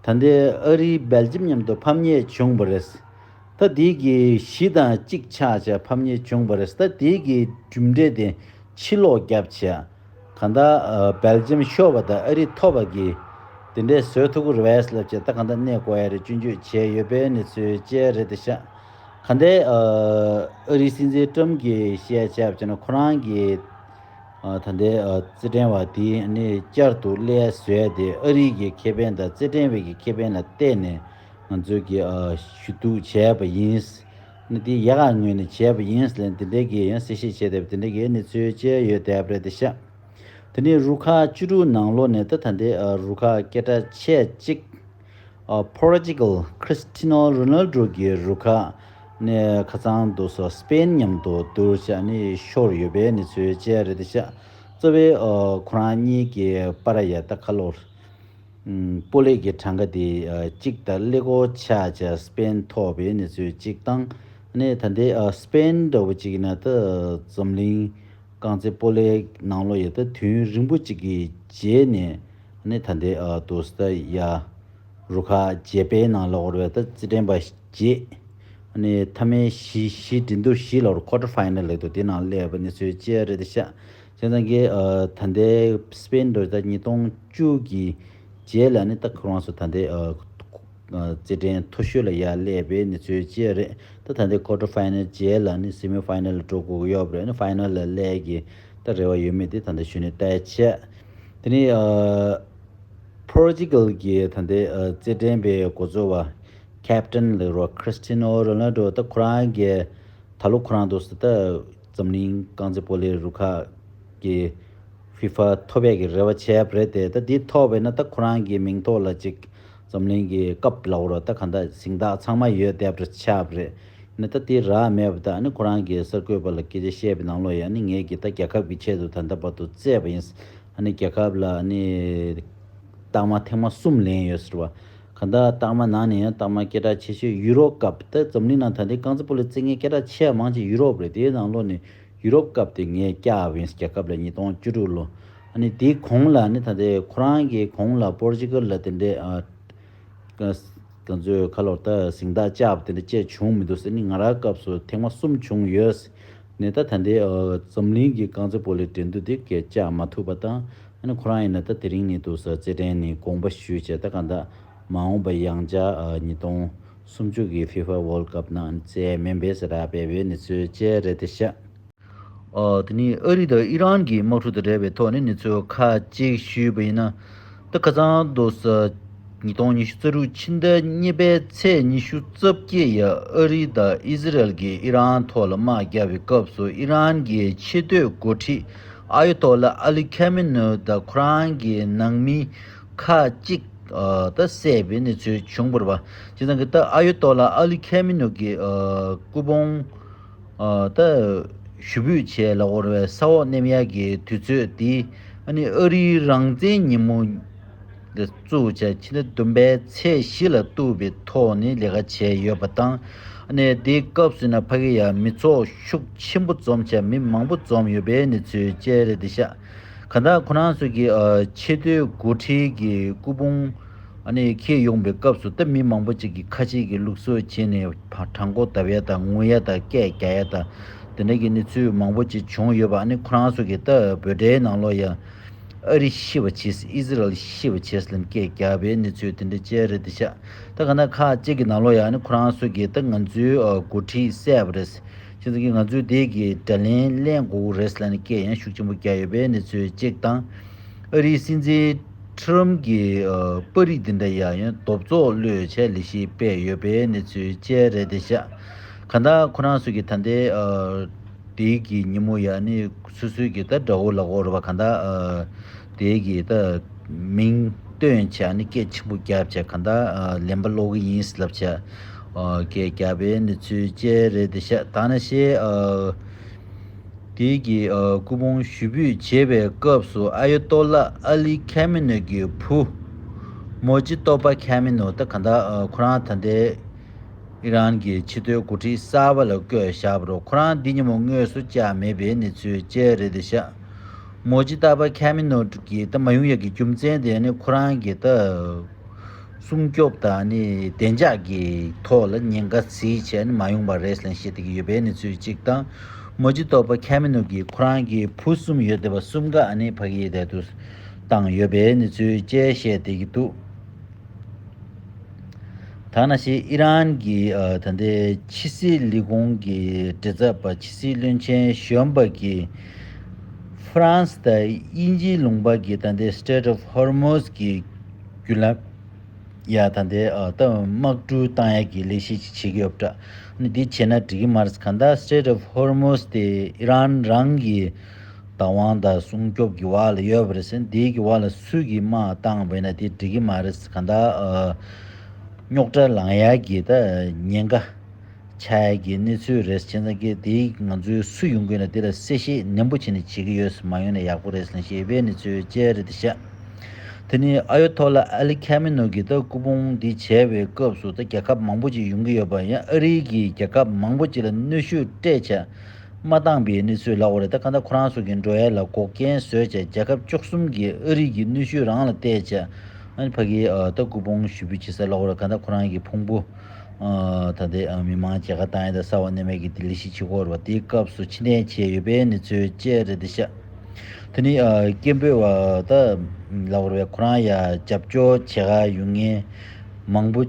ད་ལྟའི་ཨ་རིའི་སྦེལ་ཇམ་མཉམ་དུ་ཕམ་ཉེས་བྱུང་བ་རེད། ད་དེའི་གི་བཞི་དང་གཅིག་ཆགས་བྱས་ཕམ་ཉེས་བྱུང་བ་རེད། ད་དེའི་གི་གྲུབ་འབྲས་དེ་ཕྱིར་ལོག་བརྒྱབ་བྱས་གང་ལྟར་ཨ་སྦེལ་ཇམ་ཤོར་བ་དང་ཨ་རི་ཐོབ་པ་གི་དེ་འདྲའི་བཟོ་ཐུབ་ཀྱི་རེད་པས་ལབ་བྱས་ད་གང་ལྟར་གནས་སྐོར་ཡ་རེད་སྐྱོན་བརྗོད་བྱས་ཡོད་པའི་གནས་ཚུལ་བཅས་རེད་དེ་ཤག་གང་ལྟར་ཨ་ཨ་རིའི་སྲིད་འཛིན་ཏྲམ་གྱིས་བཤད་བྱས་པ་བྱས་ན་ཁོ་རང་གིས་ཨ་ད་ལྟའི་ཨ་རྩེད་འགྲན་བ་དེ་ནི་བསྐྱར་དུ་སླེབས་བཟོས་ཏེ་ཨ་རི་གི་ཁེ་ཕན་དང་རྩེད་འགྲན་བའི་གི་ཁེ་ཕན་ལ་བལྟས་ནས་ང་ཚོས་ཀྱི་ཨ་ཞུ་གཏུག་བྱས་པ་ཡིན། ནི་དེ་ཡག་ག་ངོས་ནས་བྱས་པ་ཡིན་ལབ་དེ་འདྲའི་གི་ཡང་གསལ་བཤད་བྱས་ཏེ་དེ་འདྲའི་གི་གནས་ཚུལ་བཅས་ཡོད་བསྡད་པ་རེད་དེ་ཤག་དེ་ནས་རུ་ཁག་བཅུ་དྲུག་ནང་ལོགས་ནས་ད་ད་ལྟའི་ཨ་རུ་ཁག་སྐད་གྲགས་ཆེ་གཅིག་ཨ་པོར་ཅུ་གལ་ཁྲིས་ཏི་ནོ་རོ་ནལ་ཌོ་གི་རུ་ཁག་ནས་ཁ་སང་དུ་སོ་སྤེན་མཉམ་དུ་བསྡུར་བྱས་ནས་ཤོར་ཡོད་པའི་གནས་ཚུལ་བཅས་རེད་དེ་ཤག་གཙོ་བའི་ཨ་ཁོ་རང་གཉིས་ཀྱི་བར་ཡ་ད་ཁ་ལོར་ཨམ་སྤོ་ལོ་གི་གྲངས་ཀ་དེ་ཨ་གཅིག་དང་ཀླད་ཀོར་ཆགས་བྱས་སྤེན་ཐོབ་པའི་གནས་ཚུལ་གཅིག་དང་ནས་ད་ལྟའི་ཨ་སྤེན་འདྲ་བོ་གཅིག་ཡིན་ན་ད་འཛམ་གླིང་རྐང་རྩེད་སྤོ་ལོའི་ནང་ལོགས་ཡ་ད་དུས་ཡུན་རིང་པོ་གཅིག་གི་རྗེས་ནས་ནས་ད་ལྟའི་ཨ་དུ་སྟ་ཡ། རུ་ཁག་བརྒྱད་པའི་ནང་ལོགས་རེད་ད་རྩེད་འགྲན་པ་བརྒྱད། ཨ་ནི་མཐའ་མའི་བཞི་བཞི་འགྲན་བསྡུར་བཞི་ལོར་ཀོ་ཊར་ཕའི་ནལ་ལབ་འདུག་དེ་ནང་སླེབས་པ་གནས་ཚུལ་བཅས་རེད་དེ་ཤག་བྱས་ཙང་གི་ཨ་ད་ལྟའི་སྤེན་འགྲོ་ད་ཉིས་སྟོང་བཅུ་གི་རྗེས་ལ་ནི་ད་ཁོ་རང་ཚོ་ད་ལྟའི་ཨ་རྩེད་འགྲན་མཐོ་ཤོས་ལ་ཡར་སླེབས་པའི་གནས་ཚུལ་བཅས་རེད། ད་ད་ལྟའི་ཀོ་ཊར་ཕའི་ནལ་རྗེས་ལ་ནི་སེ་མི་ཕའི་ནལ་ལ་འགྲོ་དགོས་ཀྱི་ཡོད་པ་རེད། ནི་ཕའི་ནལ་ལ་སླེབས་ཀྱི་ད་རེ་བ་ཡོད་མེད་དེ་ད་ལྟ་ཞུ་ནས་བལྟས་བྱས། དེ་ནས་ཨ། པོར་ཅུ་གལ་གྱི་ད་ལྟའི་ཨ་རྩེད་འགྲན་པའི་འགོ་གཙོ་བ་ཁེབ་ཊན་ལབ་རོགས་ཁྲིས་ཏི་ནོ་རོ་ནལ་ཌོ་ད་ཁོ་རང་གིས་ད་ལོ་ཁོ་རང་འདུག་སེ་ད་འཛམ་གླིང་རྐང་རྩེད་སྤོ་ལོའི་རུ་ཁག་གི་ཕི་ཕ་ཐོབ་ཡས་ཀྱི་རེ་བ་བྱས་པ་རེད་དེ། ད་འདི་ཐོབ་པས་ན་ད་ཁོ་རང་གི་མིང་ཐོག་ལ་ཅིག་འཛམ་གླིང་གི་ཀབ་ལབ་རོགས་ད་གང་ལྟར་གཟེངས་རྟགས་ཚང་མ་ཡོད་བསྡད་པ་ཆགས་པ་རེད། ནི་ད་དེ་རག་མེད་པ་ད་ནི་ཁོ་རང་གིས་གསར་འགོད་པ་ལ་སྐད་ཆ་བཤད་པའི་ནང་ལོགས་ཡང་ནི་ངས་ཀྱི་ད་རྒྱལ་ཁབ་ཀྱི་ཆེད་དུ་ད་ལྟ་བར་དུ་རྩེད་པ་ཡིན། ཨ་ནི་རྒྱལ་ཁབ་ལ་ཨ་ནི་རྟགས་མ་ཐེངས་མ་གསུམ་ལེན་ཡོད་ཟེར་བ། གང་ལྟར་རྟགས་མ་ནང་ནས་ཡང་རྟགས་མ་སྐད་གྲགས་ཆེ་ཤོས་ཡུ་རོབ་ཀབ་ད་འཛམ་གླིང་ནང་ད་ལྟའི་རྐང་རྩེད་སྤོ་ལོ་རྩེད་མཁན་སྐད་གྲགས་ཆེ་བ་མང་ཆེ་ཡུ་རོབ་རེད། དེའི་ནང་ལོགས་ནས་ཡུ་རོབ་ཀབ་དེ་ངས་བཀྱག་པ་ཡིན་རྒྱལ་ཁབ་ལ་ཉིས་སྟོང་བཅུ་དྲུག་ལོ། ཨ་ནི་དེའི་གོང་ལ་ཨ་ནི་ད་ལྟའི་ཁོ་རང་གི་གོང་ལ་པོར་ཅུ་གལ་ལ་དེ་འདྲའི་ཨ། ང་ཚོའི་ཁ་ལོར་ད་གཟེངས་རྟགས་བཅག་པ་དེ་འདྲ་བཅས་བྱུང་མི་འདུག་ཟེར་ནི་ང་རང་སྐབས་སུ་ཐེངས་མ་གསུམ་བྱུང་ཡོད། ནས་ད་ད་ལྟའི་ཨ་འཛམ་གླིང་གི་རྐང་རྩེད་སྤོ་ལོའི་འགྲན་བསྡུར་དེ་སྐད་བཅག་མ་ཐུབ་པ་དང་། ཨ་ནི་ཁོ་རང་ཡིན་ན་ད་དེ་རིང་ནས་འདུག་ས་རྩེད་འགྲན་ནས་དགོངས་པ་ཞུས་བྱས། ད་གང་ལྟར་མ་འོངས་པ་ཡང་བསྐྱར་ཨ་ཉིས་སྟོང་སུམ་ཅུ་གི་ཕི་ཕ་ཝོལ་ཀབ་ནང་རྩེད་མེད་པའི་ཟེར་ར་སྤེལ་བའི་གནས་ཚུལ་བཅས་རེད་དེ་ཤག་ཨ་དེ་ནས་ཨ་རི་དང་ཨི་རན་གྱི་དམག་འཁྲུག་དང་འབྲེལ་བའི་ཐོག་ནས་གནས་ཚུལ་ཁག་ཅིག་ཞུས་པ་ཡིན་ན། ད་ཁ་སང་དུ་ས་ཉིས་སྟོང་ཉི་ཤུ་རྩ་དྲུག་ཕྱི་ཟླ་གཉིས་པའི་ཚེས་ཉི་ཤུ་རྩ་བརྒྱད་ཡ་ཨ་རི་དང་ཨི་ཟི་རལ་གྱིས་ཨི་རན་ཐོག་ལ་དམག་བརྒྱབ་པའི་སྐབས་སུ་ཨི་རན་གྱི་ཆེས་མཐོའི་འགོ་ཁྲིད་ཨ་ཡོ་ཏོ་ལ་ཨ་ལི་ཁེ་མི་ནོ་དང་ཁོ་རང་གི་ནང་མི་ཁག་ཅིག་ཨ་ད་བསད་པའི་གནས་ཚུལ་བྱུང་བ་རེད་པ། བྱས་ཙང་གི་ད་ཨ་ཡོ་ཏོ་ལ་ཨ་ལི་ཁེ་མི་ནོ་གི་ཨ་སྐུ་ཕུང་ཨ་ད་ཞུ་འབོད་བྱས་ལ་འོར་བའི་ས་འོག་གནས་ཡག་གི་དུས་ཚོད་དེ། ཨ་ནི་ཨ་རིའི་རང་བཙན་ཉིན་མོ་དེ་བཙུགས་བྱས་ཕྱི་ཟླ་བདུན་པའི་ཚེས་བཞི་ལ་གཏུགས་པའི་ཐོག་ནས་ལས་ཀ་བྱས་ཡོད་པ་དང་། ཨ་ནི་དེའི་སྐབས་སུ་ན་ཕ་གི་ཡ་མི་ཚོགས་ཤུགས་ཆེན་པོ་འཛོམས་བྱས་མི་མང་པོ་འཛོམས་ཡོད་པའི་གནས་ཚུལ་བཅས་རེད་དེ་ཤག་གང་ལྟར་ཁོ་རང་ཚོ་གི་ཨ་ཆེས་མཐོའི་འགོ་ཁྲིད་ཀྱི་སྐུ་ཕུང་ཨ་ནི་འཁྱེར་ཡོང་པའི་སྐབས་སུ་ད་མི་མང་པོ་ཅིག་གིས་ཁ་ཆེ་གི་ལུགས་སྲོལ་བྱས་ནས་ཕ་དྲང་པོ་བརྡབ་ཡ་དང་ངུ་ཡ་དང་སྐད་རྒྱག་ཡ་དང་དེ་འདྲ་གི་གནས་ཚུལ་མང་པོ་ཅིག་བྱུང་ཡོད་པ། ཨ་ནི་ཁོ་རང་ཚོ་གི་ད་འབོད་སྒྲའི་ནང་ལོགས་ཡ་ཨ་རི་ཤི་བ་བྱས་ཨི་ཟི་རལ་ཤི་བ་བྱས་ལབ་སྐད་རྒྱག་པའི་གནས་ཚུལ་དེ་འདྲ་བཅས་རེད་དེ་ཤག་ད་ག་ན་ཁག་ཅིག་གི་ནང་ལོགས་ཡ་ཨ་ནི་ཁོ་རང་ཚོ་གི་ད་ང་ཚོའི་ཨ་འགོ་ཁྲིད་བསད་པ་རེད། ཁྱེད་ཚོ་གིས་ང་ཚོའི་དེ་གི་དགྲ་ལན་ལེན་དགོས་རེད་ལབ་ནས་སྐད་ཡང་ཤུགས་ཆེན་པོ་རྒྱག་ཡོད་པའི་གནས་ཚུལ་གཅིག་དང་། ཨ་རིའི་སྲིད་འཛིན་ཁྲི་རམ་གྱི་ཨ་པར་རིས་འདི་འདྲ་ཡང་ཡང་རྡོབ་ཚོགས་གློད་བྱས་ལས་གཞི་སྤེལ་ཡོད་པའི་གནས་ཚུལ་བཅས་རེད་དེ་ཤག་གང་ལྟར་ཁོ་རང་ཚོ་གིས་ད་ལྟའི་ཨ་དེ་གི་ཉིན་མོ་ཡང་ནི་སོ་སོའི་གི་ད་དགྲ་བོ་ལ་འོར་བ་གང་ལྟར་ཨ་དེ་གི་ད་མིང་བཏོན་བྱས་ནི་སྐད་ཆེན་པོ་བརྒྱབ་བྱས་གང་ལྟར་ཨ་ལན་པ་སློག་གི་ཡིན་ལབ་བྱས་ཨ་སྐད་བརྒྱབ་པའི་གནས་ཚུལ་བཅས་རེད་དེ་ཤག་ད་ནང་བཞིན་ཨ་དེ་གི་ཨ་སྐུ་ཕུང་ཞུ་འབོད་བྱེད་པའི་སྐབས་སུ་ཨ་ཡོ་ཏོ་ལ་ཨ་ལི་ཁེ་མི་ནོ་གི་བུ་མོ་ཇི་ཏོ་པ་ཁེ་མི་ནོ་ད་གང་ལྟར་ཨ་ཁོ་རང་ད་ལྟའི་ཨི་རན་གྱི་ཆེས་མཐོའི་འགོ་ཁྲིད་གསར་པ་ལ་བསྐོས་བཞག་པ་རེད། ཁོ་རང་འདི་ཉིན་མོ་དངོས་སུ་བཅར་མེད་པའི་གནས་ཚུལ་བཅས་རེད་དེ་ཤག་མོ་ཇི་ཏོ་པ་ཁེ་མི་ནོ་གི་ད་མ་ཡོང་ཡག་གི་རྒྱུ་མཚན་དེ་ནི་ཁོ་རང་གི་ད་སྲུང་སྐྱོབ་དང་ནི་བདེ་འཇགས་ཀྱི་ཐོག་ལ་ཉེན་ཁ་བརྩིས་བྱས་ནི་མ་ཡོང་པ་རེད་ལབ་བཤད་བསྡད་ཀྱི་ཡོད་པའི་གནས་ཚུལ་གཅིག་དང་། མོ་ཇི་ཏོ་པ་ཁེ་མི་ནོ་གིས་ཁོ་རང་གི་བུ་གསུམ་ཡོད་བསྡད་པ་གསུམ་ཀ་ཨ་ནི་ཕ་གིའི་དེ་དུ་བཏང་ཡོད་པའི་གནས་ཚུལ་བཅས་བཤད་བསྡད་ཀྱི་འདུག་ད་ནང་བཞིན་ཨི་རན་གྱི་ཨ་ད་ལྟའི་ཕྱི་སྲིད་ལས་ཁུངས་ཀྱི་མགྲིན་ཚབ་པ་ཕྱི་སྲིད་བློན་ཆེན་གཞོན་པ་གིས་ཧྥ་རན་སི་དང་དབྱིན་ཇིའི་ལུང་པ་གི་ད་ལྟའི་Strait of Hormuz གི་བརྒྱུད་ལམ་ཡ་ད་ལྟའི་ཨ་ད་དམག་འཁྲུག་བཏང་ཡ་གི་ལས་གཞི་ཅིག་བྱེད་ཀྱི་ཡོད་པ་འདྲ། ཨ་ནི་འདི་བྱས་ན་འགྲིག་གི་མ་རེད། གང་ལྟར་Strait of Hormuz དེ་ཨི་རན་རང་གི་བདག་དབང་དང་སྲུང་སྐྱོབ་ཀྱི་འོག་ལ་ཡོད་པ་རེད་ཟེར། འདི་གི་འོག་ལ་སུ་གིས་དམག་བཏང་བ་ཡིན་ན་དེ་འགྲིག་གི་མ་རེད། གང་ལྟར་ཨ་རྙོག་དྲ་ལངས་ཡག་གི་ད་ཉེན་ཁ་ཆགས་ཡག་གི་གནས་ཚུལ་རེད། བྱས་ཙང་གི་དེ་ང་ཚོའི་སུ་ཡོང་གི་ཡོད་ན་དེ་ལ་གསལ་བཤད་ནན་པོ་བྱས་ནས་བྱེད་ཀྱི་ཡོད། མ་ཡོང་ན་ཡག་པོ་རེད་ཟེར་ཞེས་པའི་གནས་ཚུལ་བཅས་རེད་དེ་ཤག་དེ་ནས་ཨ་ཡོ་ཐོ་ལ་ཨ་ལི་ཁེ་མི་ནོ་གི་ད་སྐུ་ཕུང་འདི་བྱས་པའི་སྐབས་སུ་ད་རྒྱལ་ཁབ་མང་པོ་ཅིག་ཡོང་གི་ཡོད་པ་ཡང་ཨ་རི་གིས་རྒྱལ་ཁབ་མང་པོ་ཅིག་ལ་གནོན་ཤུགས་སྤྲད་བྱས་མ་བཏང་པའི་གནས་ཚུལ་ལབ་དགོས་རེད། ད་གང་ལྟར་ཁོ་རང་ཚོ་གི་འགྲོ་ཡ་ལ་འགོག་རྐྱེན་བཟོས་བྱས་རྒྱལ་ཁབ་བཅུ་གསུམ་གིས་ཨ་རི་གི་གནོན་ཤུགས་རང་ལ་བལྟས་བྱས་ཨ་ནི་ཕ་གིའི་ཨ་ད་སྐུ་ཕུང་ཞུ་འབུལ་བྱེད་ས་ལབ་དགོས་རེད། གང་ལྟར་ཁོ་རང་གི་ཕུང་པོ་ཨ་ད་ལྟའི་ཨ་མི་མང་མཇལ་ཁ་བཏང་ཡ་དང་གསར་པ་གནས་མལ་གྱི་དེ་ལས་གཞི་བྱེད་དགོས་རེད་པ། དེའི་སྐབས་སུ་ཕྱིར་འཐེན་བྱས་ཡོད་པའི་གནས་ཚུལ་བཅས་རེད་དེ་ཤག་དེ་ནི་ཨ་སྐད་འབོད་པ་ད་ལབ་དགོས་རེད། ཁོ་རང་ཡ་རྒྱབ་སྐྱོར་བྱེད་ག་ཡོང་མཁན་མང་པོ་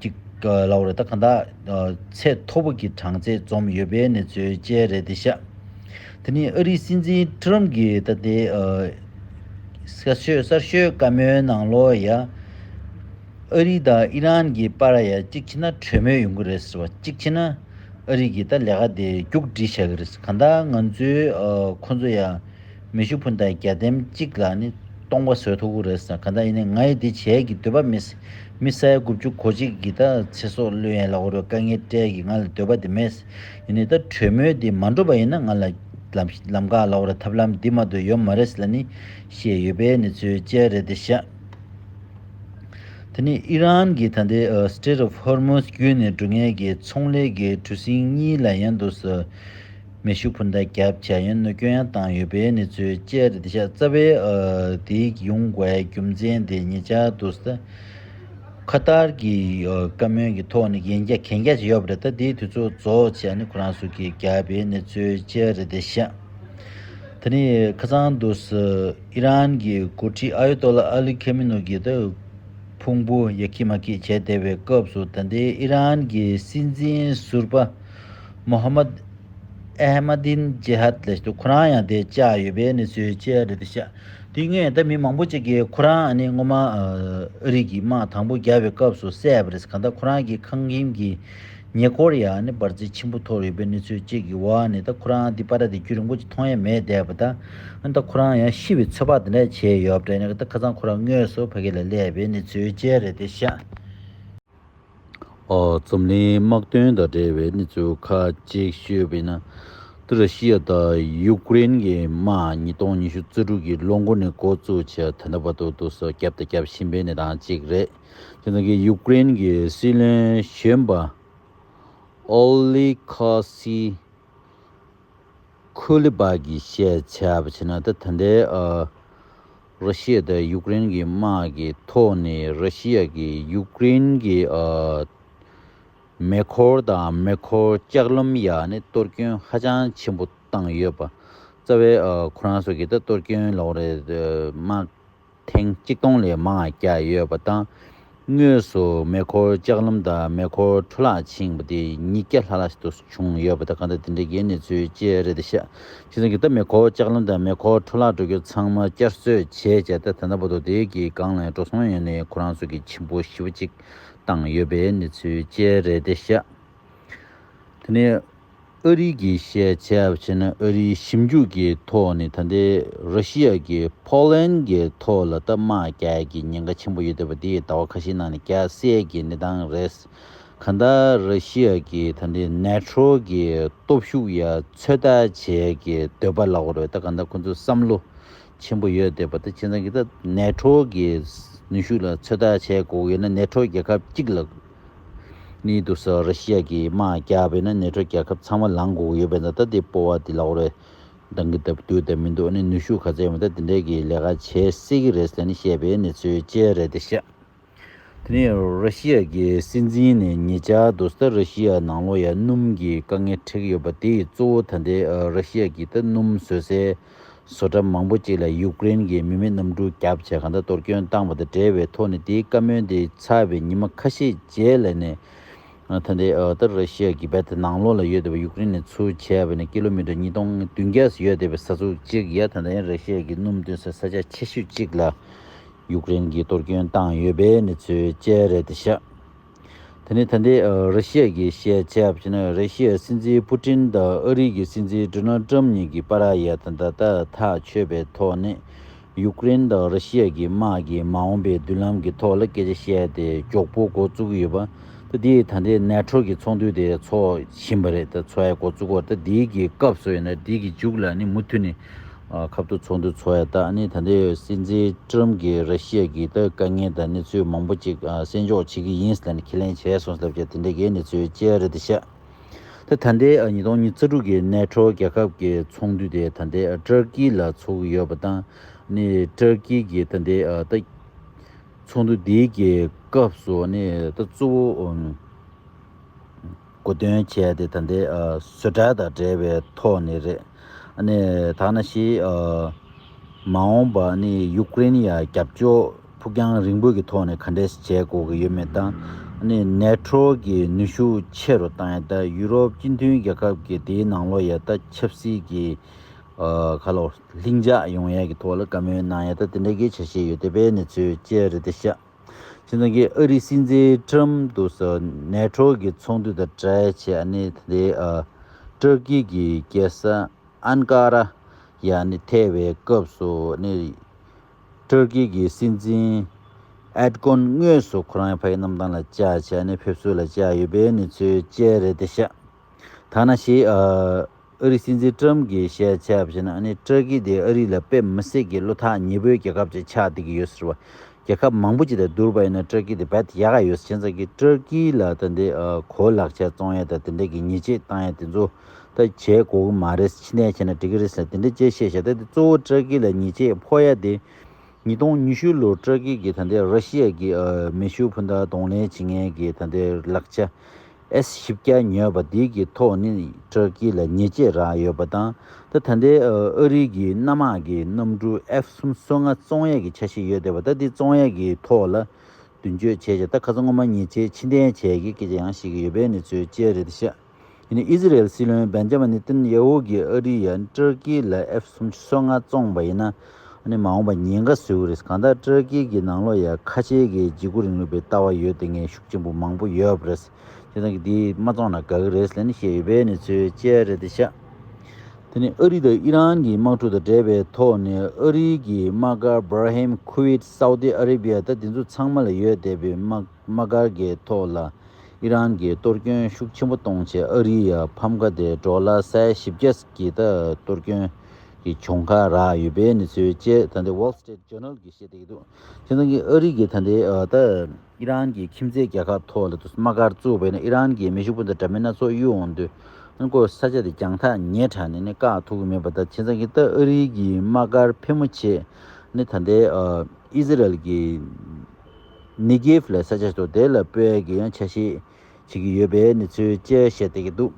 ཅིག་ལབ་དགོས་རེད། ད་གང་ལྟར་ཚད་མཐོ་པོ་གི་གྲངས་ཚད་འཛོམས་ཡོད་པའི་གནས་ཚུལ་བཅས་རེད་དེ་ཤག་དེ་ནི་ཨ་རིའི་སྲིད་འཛིན་ཁྲི་རམ་གྱིས་ད་ལྟའི་གསར་ཤོས་གསར་ཤོས་བཀའ་མོལ་ནང་ལོགས་ཡ་ཨ་རི་དང་ཨི་རན་གྱི་བར་ཡ་གཅིག་བྱས་ན་གྲོས་མོལ་ཡོང་གི་རེད་ཟེར་བ། གཅིག་བྱས་ན་ཨ་རི་གིས་ད་ལས་ཀ་དེ་མཇུག་སྒྲིལ་བྱ་གི་རེད། གང་ལྟར་ང་ཚོའི་ཁོ་ཚོ་ཡ་མེ་ཤུགས་འཕུར་མདའ་བརྒྱ་ཐེམ་གཅིག་ལ་ནི་སྟོང་པ་བཟོ་ཐུབ་ཀྱི་རེད་ཟེར། གང་ལྟར་ཡིན་ནའི་ང་ཡི་འདི་བྱས་ཀྱི་འདོད་པ་མེད། མི་ས་ཡ་དགུ་བཅུ་གོ་གཅིག་གི་ད་ཚེ་སྲོག་བློས་ཡན་ལ་འོར་བའི་དཀའ་ངལ་སྤྲད་ཀྱི་ང་ལ་འདོད་པ་དེ་མེད། ཡིན་ནའི་ད་གྲོས་མོལ་འདི་མ་འགྲུབ་པ་ཡིན་ན་ང་ལ་ལམ་ལམ་ཁ་ལ་འོར་ཐབས་ལམ་འདི་མ་གཏོགས་ཡོད་མ་རེད་ཟེར་ལ་ནི་བཤད་ཡོད་པའི་གནས་ཚུལ་བཅས་རེད་དེ་ཤག་དེ་ནི་ཨི་རན་གྱི་ད་ལྟའི་Strait of Hormuz བརྒྱུད་ནས་འགྲོ་མཁན་གྱི་ཚོང་ལས་ཀྱི་གྲུ་གཟིངས་གཉིས་ལ་ཡང་དུ་ས་མེ་ཤུགས་འཕུར་མདའ་བརྒྱབ་བྱས་ཡང་གནོད་སྐྱོན་ཡང་བཏང་ཡོད་པའི་གནས་ཚུལ་བཅས་རེད་དེ་ཤག་རྩ་བའི་ཨ་དེའི་ཡོང་དགོས་རྒྱུ་མཚན་དེ་ཉེ་ཆར་དུ་ས་ ཁ་ཏར་གྱི་ཨ་བཀའ་མོལ་གྱི་ཐོག་ནས་ཡན་རྒྱ་གན་རྒྱ་ཅིག་ཡོད་པ་རེད། ད་དེའི་དུས་ཚོད་རྫོགས་བྱས་ནས་ཁོ་རང་ཚོ་གིས་རྒྱག་པའི་གནས་ཚུལ་བཅས་རེད་དེ་ཤག་དེ་ནས་ཁ་སང་དུས་སུ་ཨི་རན་གྱི་འགོ་ཁྲིད་ཨ་ཡོ་ཏོ་ལ་ཨ་ལི་ཁེ་མི་ནོ་གིས་ད་ཕུང་པོ་ཡ་ཁི་མ་ཁི་བྱས་བསྡད་པའི་སྐབས་སུ། ད་ལྟའི་ཨི་རན་གྱི་སྲིད་འཛིན་ཟུར་པ་མོ་ཧ་མད་ཨེ་ཧ་མ་དིན་ཇེ་ཧད་ལབ་ཅིག་འདུག་ཁོ་རང་ཡང་དེ་བཅར་ཡོད་པའི་གནས་ཚུལ་བཅས་རེད་དེ་ཤག་དེ་སྔོན་ད་མི་མང་པོ་ཅིག་གིས་ཁོ་རང་ཨ་ནི་སྔོན་མ་ཨ་རི་གི་དམག་དང་པོ་རྒྱག་པའི་སྐབས་སུ་བསད་པ་རེད། གང་ལྟར་ཁོ་རང་གི་ཁང་ཁྱིམ་གྱི་ཉེ་འཁོར་ཡང་ནི་འབར་རྫས་ཆེན་པོ་ཐོར་ཡོད་པའི་གནས་ཚུལ་གཅིག་གི་འོག་ནས། ད་ཁོ་རང་འདི་པར་དེ་རྒྱུན་རིང་པོ་ཅིག་མཐོང་ཡ་མེད་བསྡད་པ་དང་། ཨ་ནི་ད་ཁོ་རང་ཡང་ཤི་བའི་ཚོད་དཔག་དེ་འདྲ་བྱས་ཡོད་པ་འདྲ། ཨ་ནི་ད་ཁ་སང་ཁོ་རང་དངོས་སུ་ཕ་གི་ལ་སླེབས་པའི་གནས་ཚུལ་བཅས་རེད་དེ་ཤག་ཨོ། འཛམ་གླིང་དམག་དོན་དང་འབྲེལ་བའི་གནས་ཚུལ་ཁག་ཅིག་ཞུས་པ་ཡིན་ན། ད་ར་ཤི་ཡ་དང་ཡུཀ་རེན་གྱི་དམག་ཉིས་སྟོང་ཉི་ཤུ་རྩ་དྲུག་གི་ལོ་འགོ་ནས་འགོ་བཙུགས་བྱས་ད་ལྟ་བར་དུ་དུ་སོ་བརྒྱབ་དང་བརྒྱབ་བཞིན་པའི་གནས་སྟངས་ཅིག་རེད། དེ་ནང་གི་ཡུཀ་རེན་གྱི་སྲིད་བློན་གཞོན་པ་ཨོ་ལི་ཁ་སི་ཁུ་ལི་པ་གིས་བཤད་བྱས་པ་བྱས་ན། ད་ད་ལྟའི་ཨ་ར་ཤི་ཡ་དང་ཡུཀ་རེན་གྱི་དམག་གི་ཐོག་ནས་ར་ཤི་ཡ་གིས་ཡུཀ་རེན་གྱི་ཨ་མེ་འཁོར་དང་མེ་འཁོར་ལྕགས་ལམ་ཡ་ནི་གཏོར་སྐྱོན་ཧ་ཅང་ཆེན་པོ་བཏང་ཡོད་པ། རྩ་བའི་ཨ་ཁོ་རང་ཚོ་གིས་ད་གཏོར་སྐྱོན་ལབ་རེད། དམག་ཐེངས་གཅིག་སྟོང་ལས་མང་བ་བརྒྱབ་ཡོད་པ་དང་། དངོས་སུ་མེ་འཁོར་ལྕགས་ལམ་དང་མེ་འཁོར་འཕྲོ་བརླག་ཕྱིན་པ་དེ་ཉིས་བརྒྱ་ལྷག་ལྷག་ཏུ་བྱུང་ཡོད་པ་དང་། གང་ལྟར་དེ་འདྲའི་གི་གནས་ཚུལ་བཅས་རེད་ཤག་བྱས་ཙང་གི་ད་མེ་འཁོར་ལྕགས་ལམ་དང་མེ་འཁོར་འཕྲོ་བརླག་འགྲོ་རྒྱུ་ཚང་མ་བསྐྱར་གསོ་བྱས་བྱས། ད་ད་ལྟ་བར་དུ་དེ་གི་སྒང་ལ་འགྲོ་སོང་ཡོད་ནས་ཁོ་རང་ཚོ་གི་ཆེན་པོ་ཞེ་པོ་ཅིག་བཏང་ཡོད་པའི་གནས་ཚུལ་བཅས་རེད་ཤག་དེ་ནས་ཨ་རི་གིས་བཤད་བྱས་པ་བྱས་ན། ཨ་རིའི་ཞིབ་འཇུག་གི་ཐོག་ནས་ད་ལྟའི་ར་ཤི་ཡ་གིས་ཕོ་ལན་གྱི་ཐོག་ལ་ད་དམག་རྒྱག་ཡ་གི་ཉེན་ཁ་ཆེན་པོ་ཡོད་བསྡད་པ་དེ་ཟླ་བ་ཁ་ཤས་ནང་ནས་རྒྱག་སྲིད་ཀྱི་གནས་སྟངས་རེད། གང་ལྟར་ར་ཤི་ཡ་གིས་ད་ལྟའི་ནེ་ཊོ་གི་སྟོབས་ཤུགས་ཡ་ཚོད་ལྟ་བྱེད་ཀྱི་འདོད་པ་ལབ་དགོས་རེད། ད་གང་ལྟར་ཁོ་ཚོས་བསམ་བློ་ཆེན་པོ་ཡོད་བསྡད་པ། ད་བྱས་ཙང་གི་ད་ནེ་ཊོ་གི་ནུས་ཤུགས་ལ་ཚོད་ལྟ་བྱེད་དགོས་ཀྱི་ཡོད་ན། ནེ་ཊོ་རྒྱལ་ཁབ་གཅིག་ལ་ནི་དུ་སོ་ར་ཤི་ཡ་གིས་དམག་རྒྱག་པ་ཡིན་ན་ནེ་ཊོ་རྒྱལ་ཁབ་ཚང་མ་ལངས་དགོས་ཀྱི་ཡོད་པས་ན། ད་དེ་སྤོབས་པ་དེ་ལབ་དགོས་རེད། འདང་གི་སྟབས་བསྡུར་དེ་མི་འདུག་ཨ་ནི་ནུས་ཤུགས་ག་ཚད་ཡོད་མེད་ད་དེ་འདྲའི་གི་ལས་ཀ་བྱེད་སྲིད་ཀྱི་རེད་ཟེར་ནས་བཤད་པའི་གནས་ཚུལ་བཅས་རེད་དེ་ཤག་དེ་ནས་ར་ཤི་ཡ་གི་སྲིད་འཛིན་ནས་ཉེ་ཆར་དུ་ད་ར་ཤི་ཡ་ནང་ལོགས་ཡ་སྣུམ་གྱི་དཀའ་ངལ་འཕྲད་ཀྱི་ཡོད་པ་དེ་གཙོ་བོ་ད་ལྟའི་ར་ཤི་ཡ་གི་ད་སྣུམ་བཟོ་སའི་བཟོ་གྲྭ་མང་པོ་ཅིག་ལ་ཡུཀ་རེན་གྱིས་མི་མེད་གནམ་གྲུ་བརྒྱབ་བྱས་གང་ལྟར་གཏོར་སྐྱོན་བཏང་བ་དང་འབྲེལ་བའི་ཐོག་ནས། དེའི་བཀའ་མོལ་དེ་ཚར་བའི་ཉི་མ་ཁ་ཤས་རྗེས་ལ་ནས་ད་ལྟའི་ད་ར་ཤི་ཡ་གི་བལ་ཏི་ནང་ལོགས་ལ་ཡོད་བསྡད་པ་ཡུཀ་རེན་ནས་ཚུར་བྱས་པ་ནས་ཀི་ལོ་མི་ཊར་ཉིས་སྟོང་བདུན་བརྒྱ་ཙམ་ཡོད་བསྡད་པའི་ས་ཚུགས་གཅིག་ཡ་ད་ལྟ་ཡང་ར་ཤི་ཡ་གི་སྣུམ་འདོན་སའི་ས་ཆ་ཆེ་ཤོས་གཅིག་ལ་ཡུཀ་རེན་གྱིས་གཏོར་སྐྱོན་བཏང་ཡོད་པའི་གནས་ཚུལ་བཅས་རེད་དེ་ཤག་དེ་ནས་ད་ལྟའི་ར་ཤི་ཡ་གིས་བཤད་བྱས་པ་བྱས་ན། ར་ཤི་ཡའི་སྲིད་འཛིན་པུ་ཏིན་དང་ཨ་རི་གི་སྲིད་འཛིན་ཌོ་ནལ་ཊམ་གཉིས་ཀྱི་བར་ཡ་ད་ལྟ་ད་ཐག་ཆོད་པའི་ཐོག་ནས། ཡུཀ་རེན་དང་ར་ཤི་ཡ་གི་དམག་གིས་མ་འོངས་པའི་མདུན་ལམ་གྱི་ཐོག་ལ་སྐད་ཆ་བཤད་དེ་མགྱོགས་པོ་འགོ་བཙུགས་ཡོད་པ། ད་དེ་ད་ལྟའི་ནེ་ཊོ་གི་ཚོགས་འདུ་དེ་ཚོགས་བཞིན་པ་རེད། ད་ཚོགས་ཡ་འགོ་བཙུགས་པ། ད་དེའི་གི་སྐབས་སུ་ཡིན་ན་དེའི་གི་མཇུག་ལ་ནི་མུ་མཐུད་ནས་ཨ་ཁ་ཐུག་ཚོགས་འདུ་ཚོགས་ཡ། ད་ཨ་ནི་ད་ལྟའི་སྲིད་འཛིན་ཊམ་གྱིས་ར་ཤི་ཡ་གི་ད་དཀའ་ངལ་དང་གནས་ཚུལ་མང་པོ་ཅིག་ཨ་གསན་འཇོག་བྱེད་ཀྱི་ཡིན་ཟེར་ནས་ཁས་ལེན་བྱས་སོང་ཟེར་ལབ་བྱས་དེ་འདྲ་གི་གནས་ཚུལ་བཅས་རེད་དེ་ཤག་ད་ད་ལྟའི་ཨ་ཉིས་སྟོང་ཉི་ཤུ་རྩ་དྲུག་གི་ནེ་ཊོ་རྒྱལ་ཁབ་ཀྱི་ཚོགས་འདུ་དེ་ད་ལྟའི་ཨ་ཏུར་ཀི་ལ་ཚོགས་ཀྱི་ཡོད་པ་དང་། ནི་ཏུར་ཀི་གི་ད་ལྟའི་ཨ་ད་ཚོགས་འདུ་དེའི་གི་སྐབས་སུ་ནི་ད་གཙོ་བོ་ཨམ་གོ་སྟོན་བྱས་ཏེ་ད་ལྟའི་ཨ་བཟོ་གྲྭ་དང་འབྲེལ་བའི་ཐོག་ནས་རེད། ཨ་ནི་ད་ནང་བཞིན་ཨ་མ་འོངས་པ་ནི་ཡུཀ་རེན་ཡ་རྒྱབ་སྐྱོར་ཕུགས་རྒྱང་རིང་པོ་གི་ཐོག་ནས་ག་འདྲས་བྱེད་དགོས་ཀྱི་ཡོད་མེད་དང་། ཨ་ནི་ནེ་ཊོ་གི་ནུས་ཤུགས་ཆེ་རུ་བཏང་ཡ་དང་ཡུ་རོབ་སྤྱི་མཐུན་རྒྱལ་ཁབ་ཀྱི་དེའི་ནང་ལོགས་ཡ་ད་ཆབ་སྲིད་ཀྱི་ཨ་ཁ་ལོ་ལྷིང་འཇགས་ཡོང་ཡ་གི་ཐོག་ལ་བཀའ་མོལ་གནང་ཡ་ད་དེ་འདྲ་གི་འཆར་གཞི་ཡོད་བསྡད་པའི་གནས་ཚུལ་བཅས་རེད་དེ་ཤག་བྱས་ཙང་གི་ཨ་རིའི་སྲིད་འཛིན་ཊམ་དུ་སོ་ནེ་ཊོ་གི་ཚོགས་འདུ་དང་འབྲེལ་བྱས་ཨ་ནི་དེ་ཨ་ཏུར་ཀི་གི་རྒྱལ་ས་ཨན་ཀ་ར་ཡ་ནི་ཐེ་བའི་སྐབས་སུ་ནི་ཏུར་ཀི་གི་སྲིད་འཛིན་ཨེར་ཌོ་གྷན་དངོས་སུ་ཁོ་རང་ཕ་གི་གནམ་ཐང་ལ་བཅར་བྱས་ཨ་ནི་ཕེབས་བསུ་ལ་བཅར་ཡོད་པའི་གནས་ཚུལ་བཅས་རེད་དེ་ཤག་ད་ནང་བཞིན་ཨ་ཨ་རིའི་སྲིད་འཛིན་ཊམ་གྱིས་བཤད་བྱས་པ་བྱས་ན་ཨ་ནི་ཏུར་ཀི་དེ་ཨ་རི་ལ་དཔེ་མི་སྲིད་ཀྱི་བློ་ཐག་ཉེ་པོའི་རྒྱལ་ཁབ་ཅིག་ཆགས་བསྡད་ཀྱི་ཡོད་ཟེར་བ། རྒྱལ་ཁབ་མང་པོ་ཅིག་དང་བསྡུར་བ་ཡིན་ན་ཏུར་ཀི་དེ་རྦད་ཡག་ག་ཡོད་ཟེར། བྱས་ཙང་གི་ཏུར་ཀི་ལ་ད་འདི་ཨ་གོ་ལག་ཆ་བཙོང་ཡ་དང་དེ་འདྲ་གི་ཉེས་ཆད་བཏང་ཡ་དེ་ཚོ་ད་བྱེད་དགོས་ཀྱི་མ་རེད། ཕྱི་ནས་བྱས་ན་འགྲིག་གི་རེད་ཟེར་དེ་འདྲ་ཅིག་བཤད་བཞག་ད་དེ་གཙོ་བོ་ཏུར་ཀི་ལ་ཉེས་ཆད་ཕོག་ཡ་དེ་ ཉིས་སྟོང་ཉི་ཤུ་ལོར་ཏུར་ཀི་གིས་ད་ལྟའི་ར་ཤི་ཡ་གི་ཨ་མེ་ཤུགས་འཕུར་མདའ་གདོང་ལེན་བྱེད་མཁན་གྱི་ད་ལྟའི་ལག་ཆ་ཨེས་བཞི་བརྒྱ་ཉོས་པ་འདི་གི་ཐོག་ནས་ཏུར་ཀི་ལ་ཉེས་ཆད་རག་ཡོད་པ་དང་། ད་ད་ལྟའི་ཨ་ཨ་རི་གི་གནམ་དམག་གི་གནམ་གྲུ་ཨེཕ་སུམ་ཅུ་སོ་ལྔ་བཙོང་ཡས་ཀྱི་འཆར་གཞི་ཡོད་བསྡད་པ། ད་འདི་བཙོང་ཡས་ཀྱི་ཐོག་ལ་མདུན་སྐྱོད་བྱས་བྱས། ད་ཁ་སང་སྔོན་མ་ཉེས་ཆད་ཕྱིར་འཐེན་བྱས་ཀྱི་སྐད་ཆ་ཡང་བཤད་ཀྱི་ཡོད་པའི་གནས་ཚུལ་བཅས་རེད་ཤག་ཡིན་ནའི་ཨི་ཟི་རེལ་སྲིད་བློན་བེན་ཇ་མིན་ནེ་ཏན་ཡ་ཧུ་གིས་ཨ་རི་ཡ་ཏུར་ཀི་ལ་ཨེཕ་སུམ་ཅུ་སོ་ལྔ་བཙོངས་པ་ཡིན་ན། ཨ་ནི་མ་འོངས་པ་ཉེན་ཁ་བཟོ་གི་རེད། གང་ལྟར་ཏུར་ཀི་གི་ནང་ལོགས་ཡ་ཁ་ཆེ་གི་འཇིགས་སྐུལ་རིང་ལུགས་པའི་ལྟ་བ་ཡོད་དེ་ངས་ཤུགས་ཆེན་པོ་མང་པོ་ཡོད་པ་རེད། བྱས་ཙང་གི་འདི་མ་བཙོངས་ན་དགའ་གི་རེད་ཟེར་ནས་བཤད་ཡོད་པའི་གནས་ཚུལ་བཅས་རེད་དེ་ཤག་དེ་ནས་ཨ་རི་དང་ཨི་རན་གྱི་དམག་འཁྲུག་དང་འབྲེལ་བའི་ཐོག་ནས་ཨ་རིའི་གི་དམག་སྒར་བྷ་ར་ཧིམ། ཁུ་ཝེད། སའུ་ཏི་ཨ་རེ་བྷི་ཡ། ད་དེ་ཚོ་ཚང་མ་ལ་ཡོད་བསྡད་པའི་དམག་དམག་སྒར་གྱི་ཐོག་ལ་ཨི་རན་གྱིས་གཏོར་སྐྱོན་ཤུགས་ཆེན་པོ་གཏོང་བྱས་ཨ་རི་ཡ་ཕམ་ཁ་དེ་ཌོ་ལར་ས་ཡ་བཞི་བརྒྱ་གི་ད་གཏོར་སྐྱོན་གྱི་གྱོང་ཁ་རག་ཡོད་པའི་གནས་ཚུལ་བཅས་ད་ལྟ་Wall Street Journal གིས་བཤད་བསྡད་ཀྱི་འདུག་བྱས་ཙང་གི་ཨ་རི་གིས་ད་ལྟའི་ཨ་ད་ཨི་རན་གྱི་ཁྱིམ་མཚེས་རྒྱལ་ཁབ་ཐོག་ལ་དུ་དམག་སྒར་བཙུགས་པ་ཡིན་ན་ཨི་རན་གྱི་མེ་ཤུགས་འཕུར་མདའ་འདྲ་མིན་སྣ་ཚོགས་གཡུག་འོང་དུས་ཨ་ནི་ཁོ་ས་ཆ་དེ་རྒྱང་ཐག་ཉེ་དྲགས་ནས་ནི་བཀག་ཐུབ་ཀྱི་མེད་པ། ད་བྱས་ཙང་གི་ད་ཨ་རི་གི་དམག་སྒར་ཕལ་མོ་ཆེ་ནི་ད་ལྟའི་ཨ་ཨི་ཟི་རལ་གྱི་ནེ་གེབ་ལ་ས་ཆ་ཞིག་འདུག་དེ་ལ་སྤོས་ཀྱི་ཡང་འཆར་གཞི་བྱེད་ཀྱི་ཡོད་པའི་གནས་ཚུལ་བཅས་བཤད་བསྡད་ཀྱི་འདུག་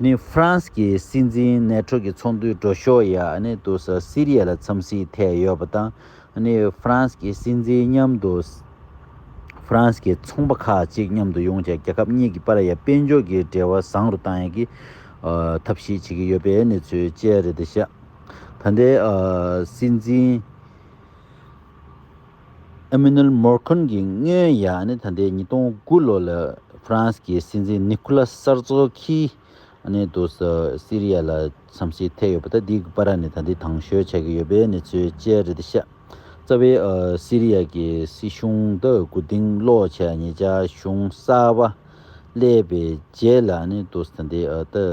དེ་ནས་ཧྥ་རན་སི་གི་སྲིད་འཛིན་ནེ་ཊོ་གི་ཚོགས་འདུའི་འགྲོ་ཞོར་ཡ་ཨ་ནི་དུ་ས་སི་རི་ཡ་ལ་འཚམས་གཟིགས་ཐེབས་ཡོད་པ་དང་། ཨ་ནི་ཧྥ་རན་སི་གི་སྲིད་འཛིན་མཉམ་དུ་ཧྥ་རན་སི་གི་ཚོང་པ་ཁག་ཅིག་མཉམ་དུ་ཡོང་བྱས་རྒྱལ་ཁབ་གཉིས་ཀྱི་བར་ཡ་དཔལ་འབྱོར་གྱི་འབྲེལ་བ་བཟང་རུ་བཏང་ཡ་གི་ཨ་ཐབས་ཤེས་བྱེད་ཀྱི་ཡོད་པའི་གནས་ཚུལ་བཅས་རེད་དེ་ཤག་ད་ལྟའི་ཨ་སྲིད་འཛིན་ཨེ་མེ་ནུ་ཨེལ་མོ་ཁོན་གྱི་སྔོན་ཡ་ནི་ད་ལྟའི་ཉིས་སྟོང་དགུ་ལོ་ལ་ཧྥ་རན་སི་གི་སྲིད་འཛིན་ནི་ཁུ་ལ་སར་ཙོ་ཁི་ཨ་ནི་དུ་ས་སི་རི་ཡ་ལ་འཚམས་གཟིགས་ཐེབས་ཡོད་པ། ད་འདི་གི་བར་ནས་ད་འདི་དང་ཤོས་ཆགས་ཀྱི་ཡོད་པའི་གནས་ཚུལ་བཅས་རེད་དེ་ཤག་རྩ་བའི་ཨ་སི་རི་ཡ་གི་སྲིད་གཞུང་ད་མགོ་རྟིང་སློག་བྱས་ཉེ་ཆར་གཞུང་གསར་པ་སླེབས་པའི་རྗེས་ལ་ནི་དུ་ས་ད་འདི་ཨ་ད།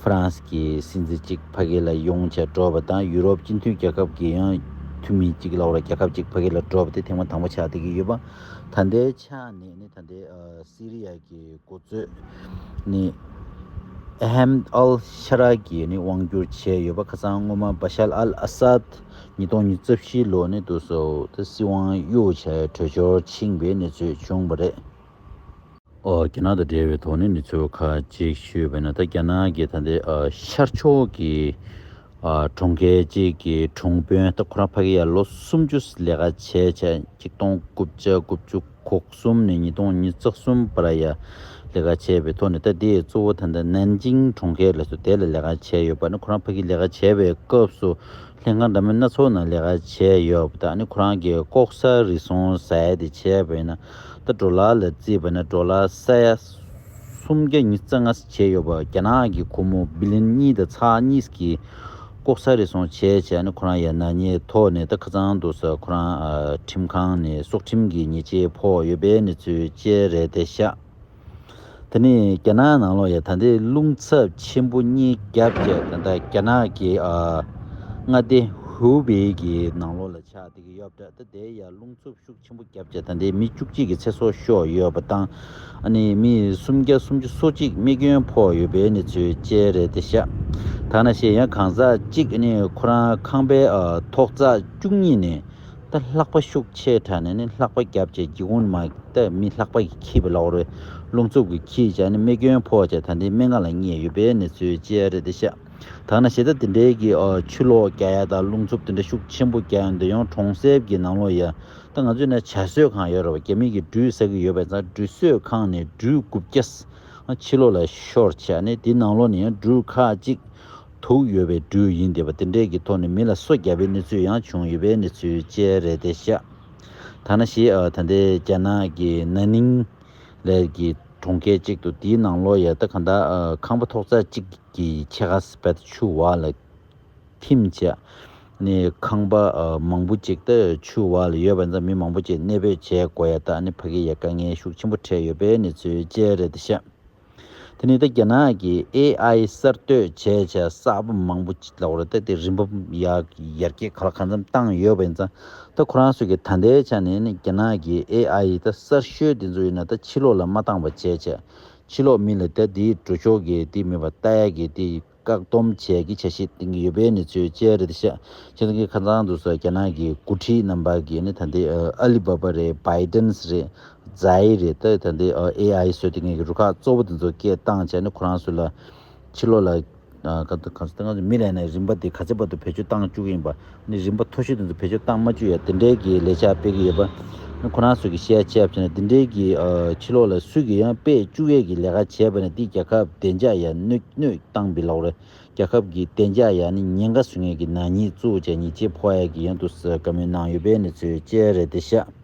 ཧྥ་རན་སི་གི་སྲིད་འཛིན་གཅིག་ཕ་གི་ལ་ཡོང་བྱས་འགྲོ་བ་དང་ཡུ་རོབ་སྤྱི་མཐུན་རྒྱལ་ཁབ་ཀྱི་ཡང་འཐུས་མི་གཅིག་ལབ་ར་རྒྱལ་ཁབ་གཅིག་ཕ་གི་ལ་འགྲོ་བ་དེ་ཐེངས་མ་དང་པོ་ཆགས་བསྡད་ཀྱི་ཡོད་པ། ད་ལྟའི་ཆ་ནས་ནི་ད་ལྟའི་ཨ་སི་རི་ཡ་གི་འགོ་གཙོས་ནི་ཨ་ཧམ་ཨལ་ཤ་ར་གིས་ནི་དབང་བསྒྱུར་བྱས་ཡོད་པ། ཁ་སང་སྔོན་མ་བ་ཤར་ཨལ་ཨ་སཱད་ཉིས་སྟོང་ཉི་ཤུ་རྩ་བཞི་ལོ་ནི་དུ་སོ་ད་སྲིད་དབང་གཡུག་བྱས་བྲོས་བྱོལ་ཕྱིན་པའི་གནས་ཚུལ་བྱུང་བ་རེད། ཨོ་རྒྱ་ནག་དང་འབྲེལ་བའི་ཐོག་ནས་གནས་ཚུལ་ཁག་ཅིག་ཞུས་པ་ཡིན་ན། ད་རྒྱ་ནག་གིས་ད་ལྟའི་ཨ་ཤར་ཕྱོགས་ཀྱི་ཨ་གྲོང་ཁྱེར་གཅིག་གི་གྲོང་དཔོན་ད་ཁོ་རང་ཕ་གི་ཡར་ལོ་སུམ་ཅུ་ལས་ཀ་བྱས་བྱས་ཆིག་སྟོང་དགུ་བརྒྱ་དགུ་བཅུ་གོ་གསུམ་ནས་ཉིས་སྟོང་ཉི་ཤུ་རྩ་གསུམ་བར་ཡ་ལས་ཀ་བྱས་པའི་ཐོག་ནས། ད་དེ་གཙོ་བོ་ད་ལྟ་ནན་ཅིང་གྲོང་ཁྱེར་ལ་སོ་དེ་ལ་ལས་ཀ་བྱས་ཡོད་པ་ནི། ཁོ་རང་ཕ་གི་ལས་ཀ་བྱས་པའི་སྐབས་སུ་ལྷན་ཁང་འདྲ་མིན་སྣ་ཚོགས་ནང་ལས་ཀ་བྱས་ཡོད་པ་དང་། ཨ་ནི་ཁོ་རང་གིས་ལྐོག་ཟ་རུལ་སུངས་ཟ་ཡ་དེ་བྱས་པ་ཡིན་ན་ད་ཌོ་ལར་ལ་བརྩིས་པ་ཡིན་ན་ཌོ་ལར་ས་ཡ་སུམ་བརྒྱ་ཉི་ཤུ་རྩ་ལྔ་བྱས་ཡོད་པ། རྒྱ་ནག་གི་སྒོར་མོ་བི་ལིན་གཉིས་དང་ཚེག་གཉིས་ཀྱི་ལྐོག་ཟ་རུལ་སུངས་བྱས་བྱས། ཨ་ནི་ཁོ་རང་ཡ་ན་ཉེན་ཐོག་ནས་ད་ཁ་སང་དུ་ས་ཁོ་རང་ཨ་ཁྲིམས་ཁང་ནས་སྲོག་ཁྲིམས་ཀྱི་ཉེས་ཆད་ཕོག་ཡོད་པའི་གནས་ཚུལ་བཅས་རེད་དེ་ཤག་དེ་ནས་རྒྱ་ནག་ནང་ལོགས་ཡ་ད་ལྟའི་རླུང་འཚུབ་ཆེན་པོ་གཉིས་བརྒྱབ་བྱས། ད་ལྟ་རྒྱ་ནག་གི་ཨ་མངའ་སྡེ་ཧུའུ་པེ་གི་ནང་ལོགས་ལ་ཆགས་བསྡད་ཀྱི་ཡོད་པ་འདྲ། ད་དེ་ཡ་རླུང་འཚུབ་ཤུགས་ཆེན་པོ་བརྒྱབ་བྱས་ད་ལྟའི་མི་བཅུ་གཅིག་གི་ཚེ་སྲོག་ཤོར་ཡོད་པ་དང་། ཨ་ནི་མི་སུམ་བརྒྱ་སུམ་ཅུ་སོ་གཅིག་རྨས་སྐྱོན་ཕོག་ཡོད་པའི་གནས་ཚུལ་བཅས་རེད་དེ་ཤག་ད་ནང་བཞིན་ཡང་གང་ཟག་གཅིག་ཨ་ནི་ཁོ་རང་ཁང་པའི་ཨ་ཐོག་བརྩེགས་བཅུ་གཉིས་ནས། ད་ལྷགས་པ་ཤུགས་ཆེ་དྲགས་ནས་ནི་ལྷགས་པ་བརྒྱབ་བྱས་སྒེའུ་ཁུང་མ་ད་མི་ལྷགས་པ་གིས་འཁྱེར་བ་ལབ་དགོས་རེད། རླུང་འཚུབ་ཀྱིས་འཁྱེར་བྱས་ནི་རྨས་སྐྱོན་ཕོག་བྱས་ད་ལྟའི་སྨན་ཁང་ལ་བསྙལ་ཡོད་པའི་གནས་ཚུལ་བཅས་རེད་དེ་ཤག་ད་ནང་བཞིན་ད་དེ་འདྲའི་གི་ཨ་ཆུ་ལོག་རྒྱག་ཡ་དང་རླུང་འཚུབ་དེ་འདྲ་ཤུགས་ཆེན་པོ་རྒྱག་ཡ་འདི་ཡང་གྲོང་གསེབ་ཀྱི་ནང་ལོགས་ཡ་ད་ང་ཚོས་ན་བྱ་གསོད་ཁང་ཡོད་རེད་བ། རྒྱ་མི་གིས་སྦྲུལ་ཟ་གི་ཡོད་པ་ཡིན་ཙང་སྦྲུལ་གསོད་ཁང་ནས་སྦྲུལ་དགུ་བརྒྱ་ཕྱི་ལོགས་ལ་ཤོར་བྱས་ནི་དེའི་ནང་ལོགས་ནས་ཡང་སྦྲུལ་ཁག་ཅིག་དུག་ཡོད་པའི་སྦྲུལ་ཡིན་བསྡད་པ་དེ་འདྲས་ཀྱི་ཐོག་ནས་མི་ལ་སོ་བརྒྱབ་པའི་གནས་ཚུལ་ཡང་བྱུང་ཡོད་པའི་གནས་ཚུལ་བཅས་རེད་དེ་ཤག་ད་ནང་བཞིན་ཨ་ད་ལྟའི་རྒྱ་ནག་གི་ན་ནིང་ལ་གི་གྲོང་ཁྱེར་གཅིག་ཏུ་དེའི་ནང་ལོགས་ཡ་ད་ག་ད་ཨ་ཁང་པ་ཐོག་བརྩེགས་གཅིག་གི་ཕྱེད་ཀ་སྤེ་ཆུ་འོག་ལ་ཐིམ་བྱས་ནས་ཁང་པ་ཨ་མང་པོ་ཅིག་ད་ཆུ་འོག་ལ་ཡོད་པ་ཡིན་ཙང་མི་མང་པོ་ཅིག་གནས་སྤོས་བྱས་དགོས་ཡ་ད་ཨ་ནི་ཕ་གི་ཡ་དཀའ་ངལ་ཤུགས་ཆེན་པོ་འཕྲད་ཡོད་པའི་གནས་ཚུལ་བཅས་རེད་དེ་ཤག་དེ་ནས་ད་རྒྱ་ནག་གིས་ཨེ་ཨའི་གསར་གཏོད་བྱས་བྱས་གསར་པ་མང་པོ་ཅིག་ལབ་དགོས་རེད། ད་དེ་རིམ་པ་ཡར་ཡར་རྒྱས་ག་ལ་གང་འཚམ་བཏང་ཡོད་པ་ཡིན་ཙང་ད་ཁོ་རང་ཚོ་གི་ད་ལྟའི་ཆ་ནས་ནི་རྒྱ་ནག་གི་ཨེ་ཨའི་ད་གསར་ཤོས་དེ་ཚོ་ཡིན་ན་ད་ཕྱི་ལོགས་ལ་མ་བཏང་བ་བྱས་བྱས་ཕྱི་ལོགས་མི་ལ་ད་དེའི་འགྲོ་ཕྱོགས་ཀྱི་དེ་མེད་པ་ལྟ་ཡ་གི་དེ་ བཀག་སྡོམ་བྱས་ཀྱི་འཆར་གཞི་བཏིང་གི་ཡོད་པའི་གནས་ཚུལ་བཅས་རེད་ཤག་བྱས་ཙང་གི་ཁ་སང་དུས་སུ་རྒྱ་ནག་གི་འགོ་ཁྲིད་རྣམ་པ་གིས་ནི་ད་ལྟའི་ཨ་ལི་བྷ་བྷ་རེད། བྷའི་ཏན་རེད། ཛའི་རེད། ད་ད་ལྟའི་ཨེ་ཨའི་བཟོས་ཏེ་ངེད་ཀྱི་རུ་ཁག་གཙོ་བོ་དེ་ཚོ་སྐད་བཏང་བྱས་ནི་ཁོ་རང་ཚོ་ལ་ཕྱི་ལོགས་ལ་ག་ད་ག་ཚོད་ང་ཚོ་མི་ལ་ཡིན་ན་རིན་པ་དེ་ག་ཚད་བར་དུ་བེད་སྤྱོད་བཏང་བཅུག་གི་ཡིན་པ། ནི་རིན་པ་མཐོ་ཤོས་དེ་ཚོ་བེད་སྤྱོད་བཏང་མ་བཅུག་ཡ་དེ་འདྲའི་གི་ལས་འཆར་སྤེལ་གི་ཡོད་པ། ནི་ཁོ་རང་ཚོ་གི་བཤད་ཆ་བྱས་ན་དེ་འདྲའི་གི་ཕྱི་ལོགས་ལ་སུ་གི་ཡང་སྤེལ་བཅུག་ཡས་ཀྱི་ལས་ཀ་བྱས་པ་ནི་དེ་རྒྱལ་ཁབ་བདེ་འཇགས་ཡ་གནོད་གནོད་བཏང་པའི་ལོག་རེད། རྒྱལ་ཁབ་ཀྱི་བདེ་འཇགས་ཡ་ནི་ཉེན་ཁ་བཟོ་མཁན་གྱི་ནག་ཉེས་གཙོ་བོ་བྱས་ཉེས་ཆད་ཕོག་ཡ་གི་ཡང་དུ་བཀའ་མོལ་གནང་ཡོད་པའི་གནས་ཚུལ་བཅས་རེད་དེ་ཤག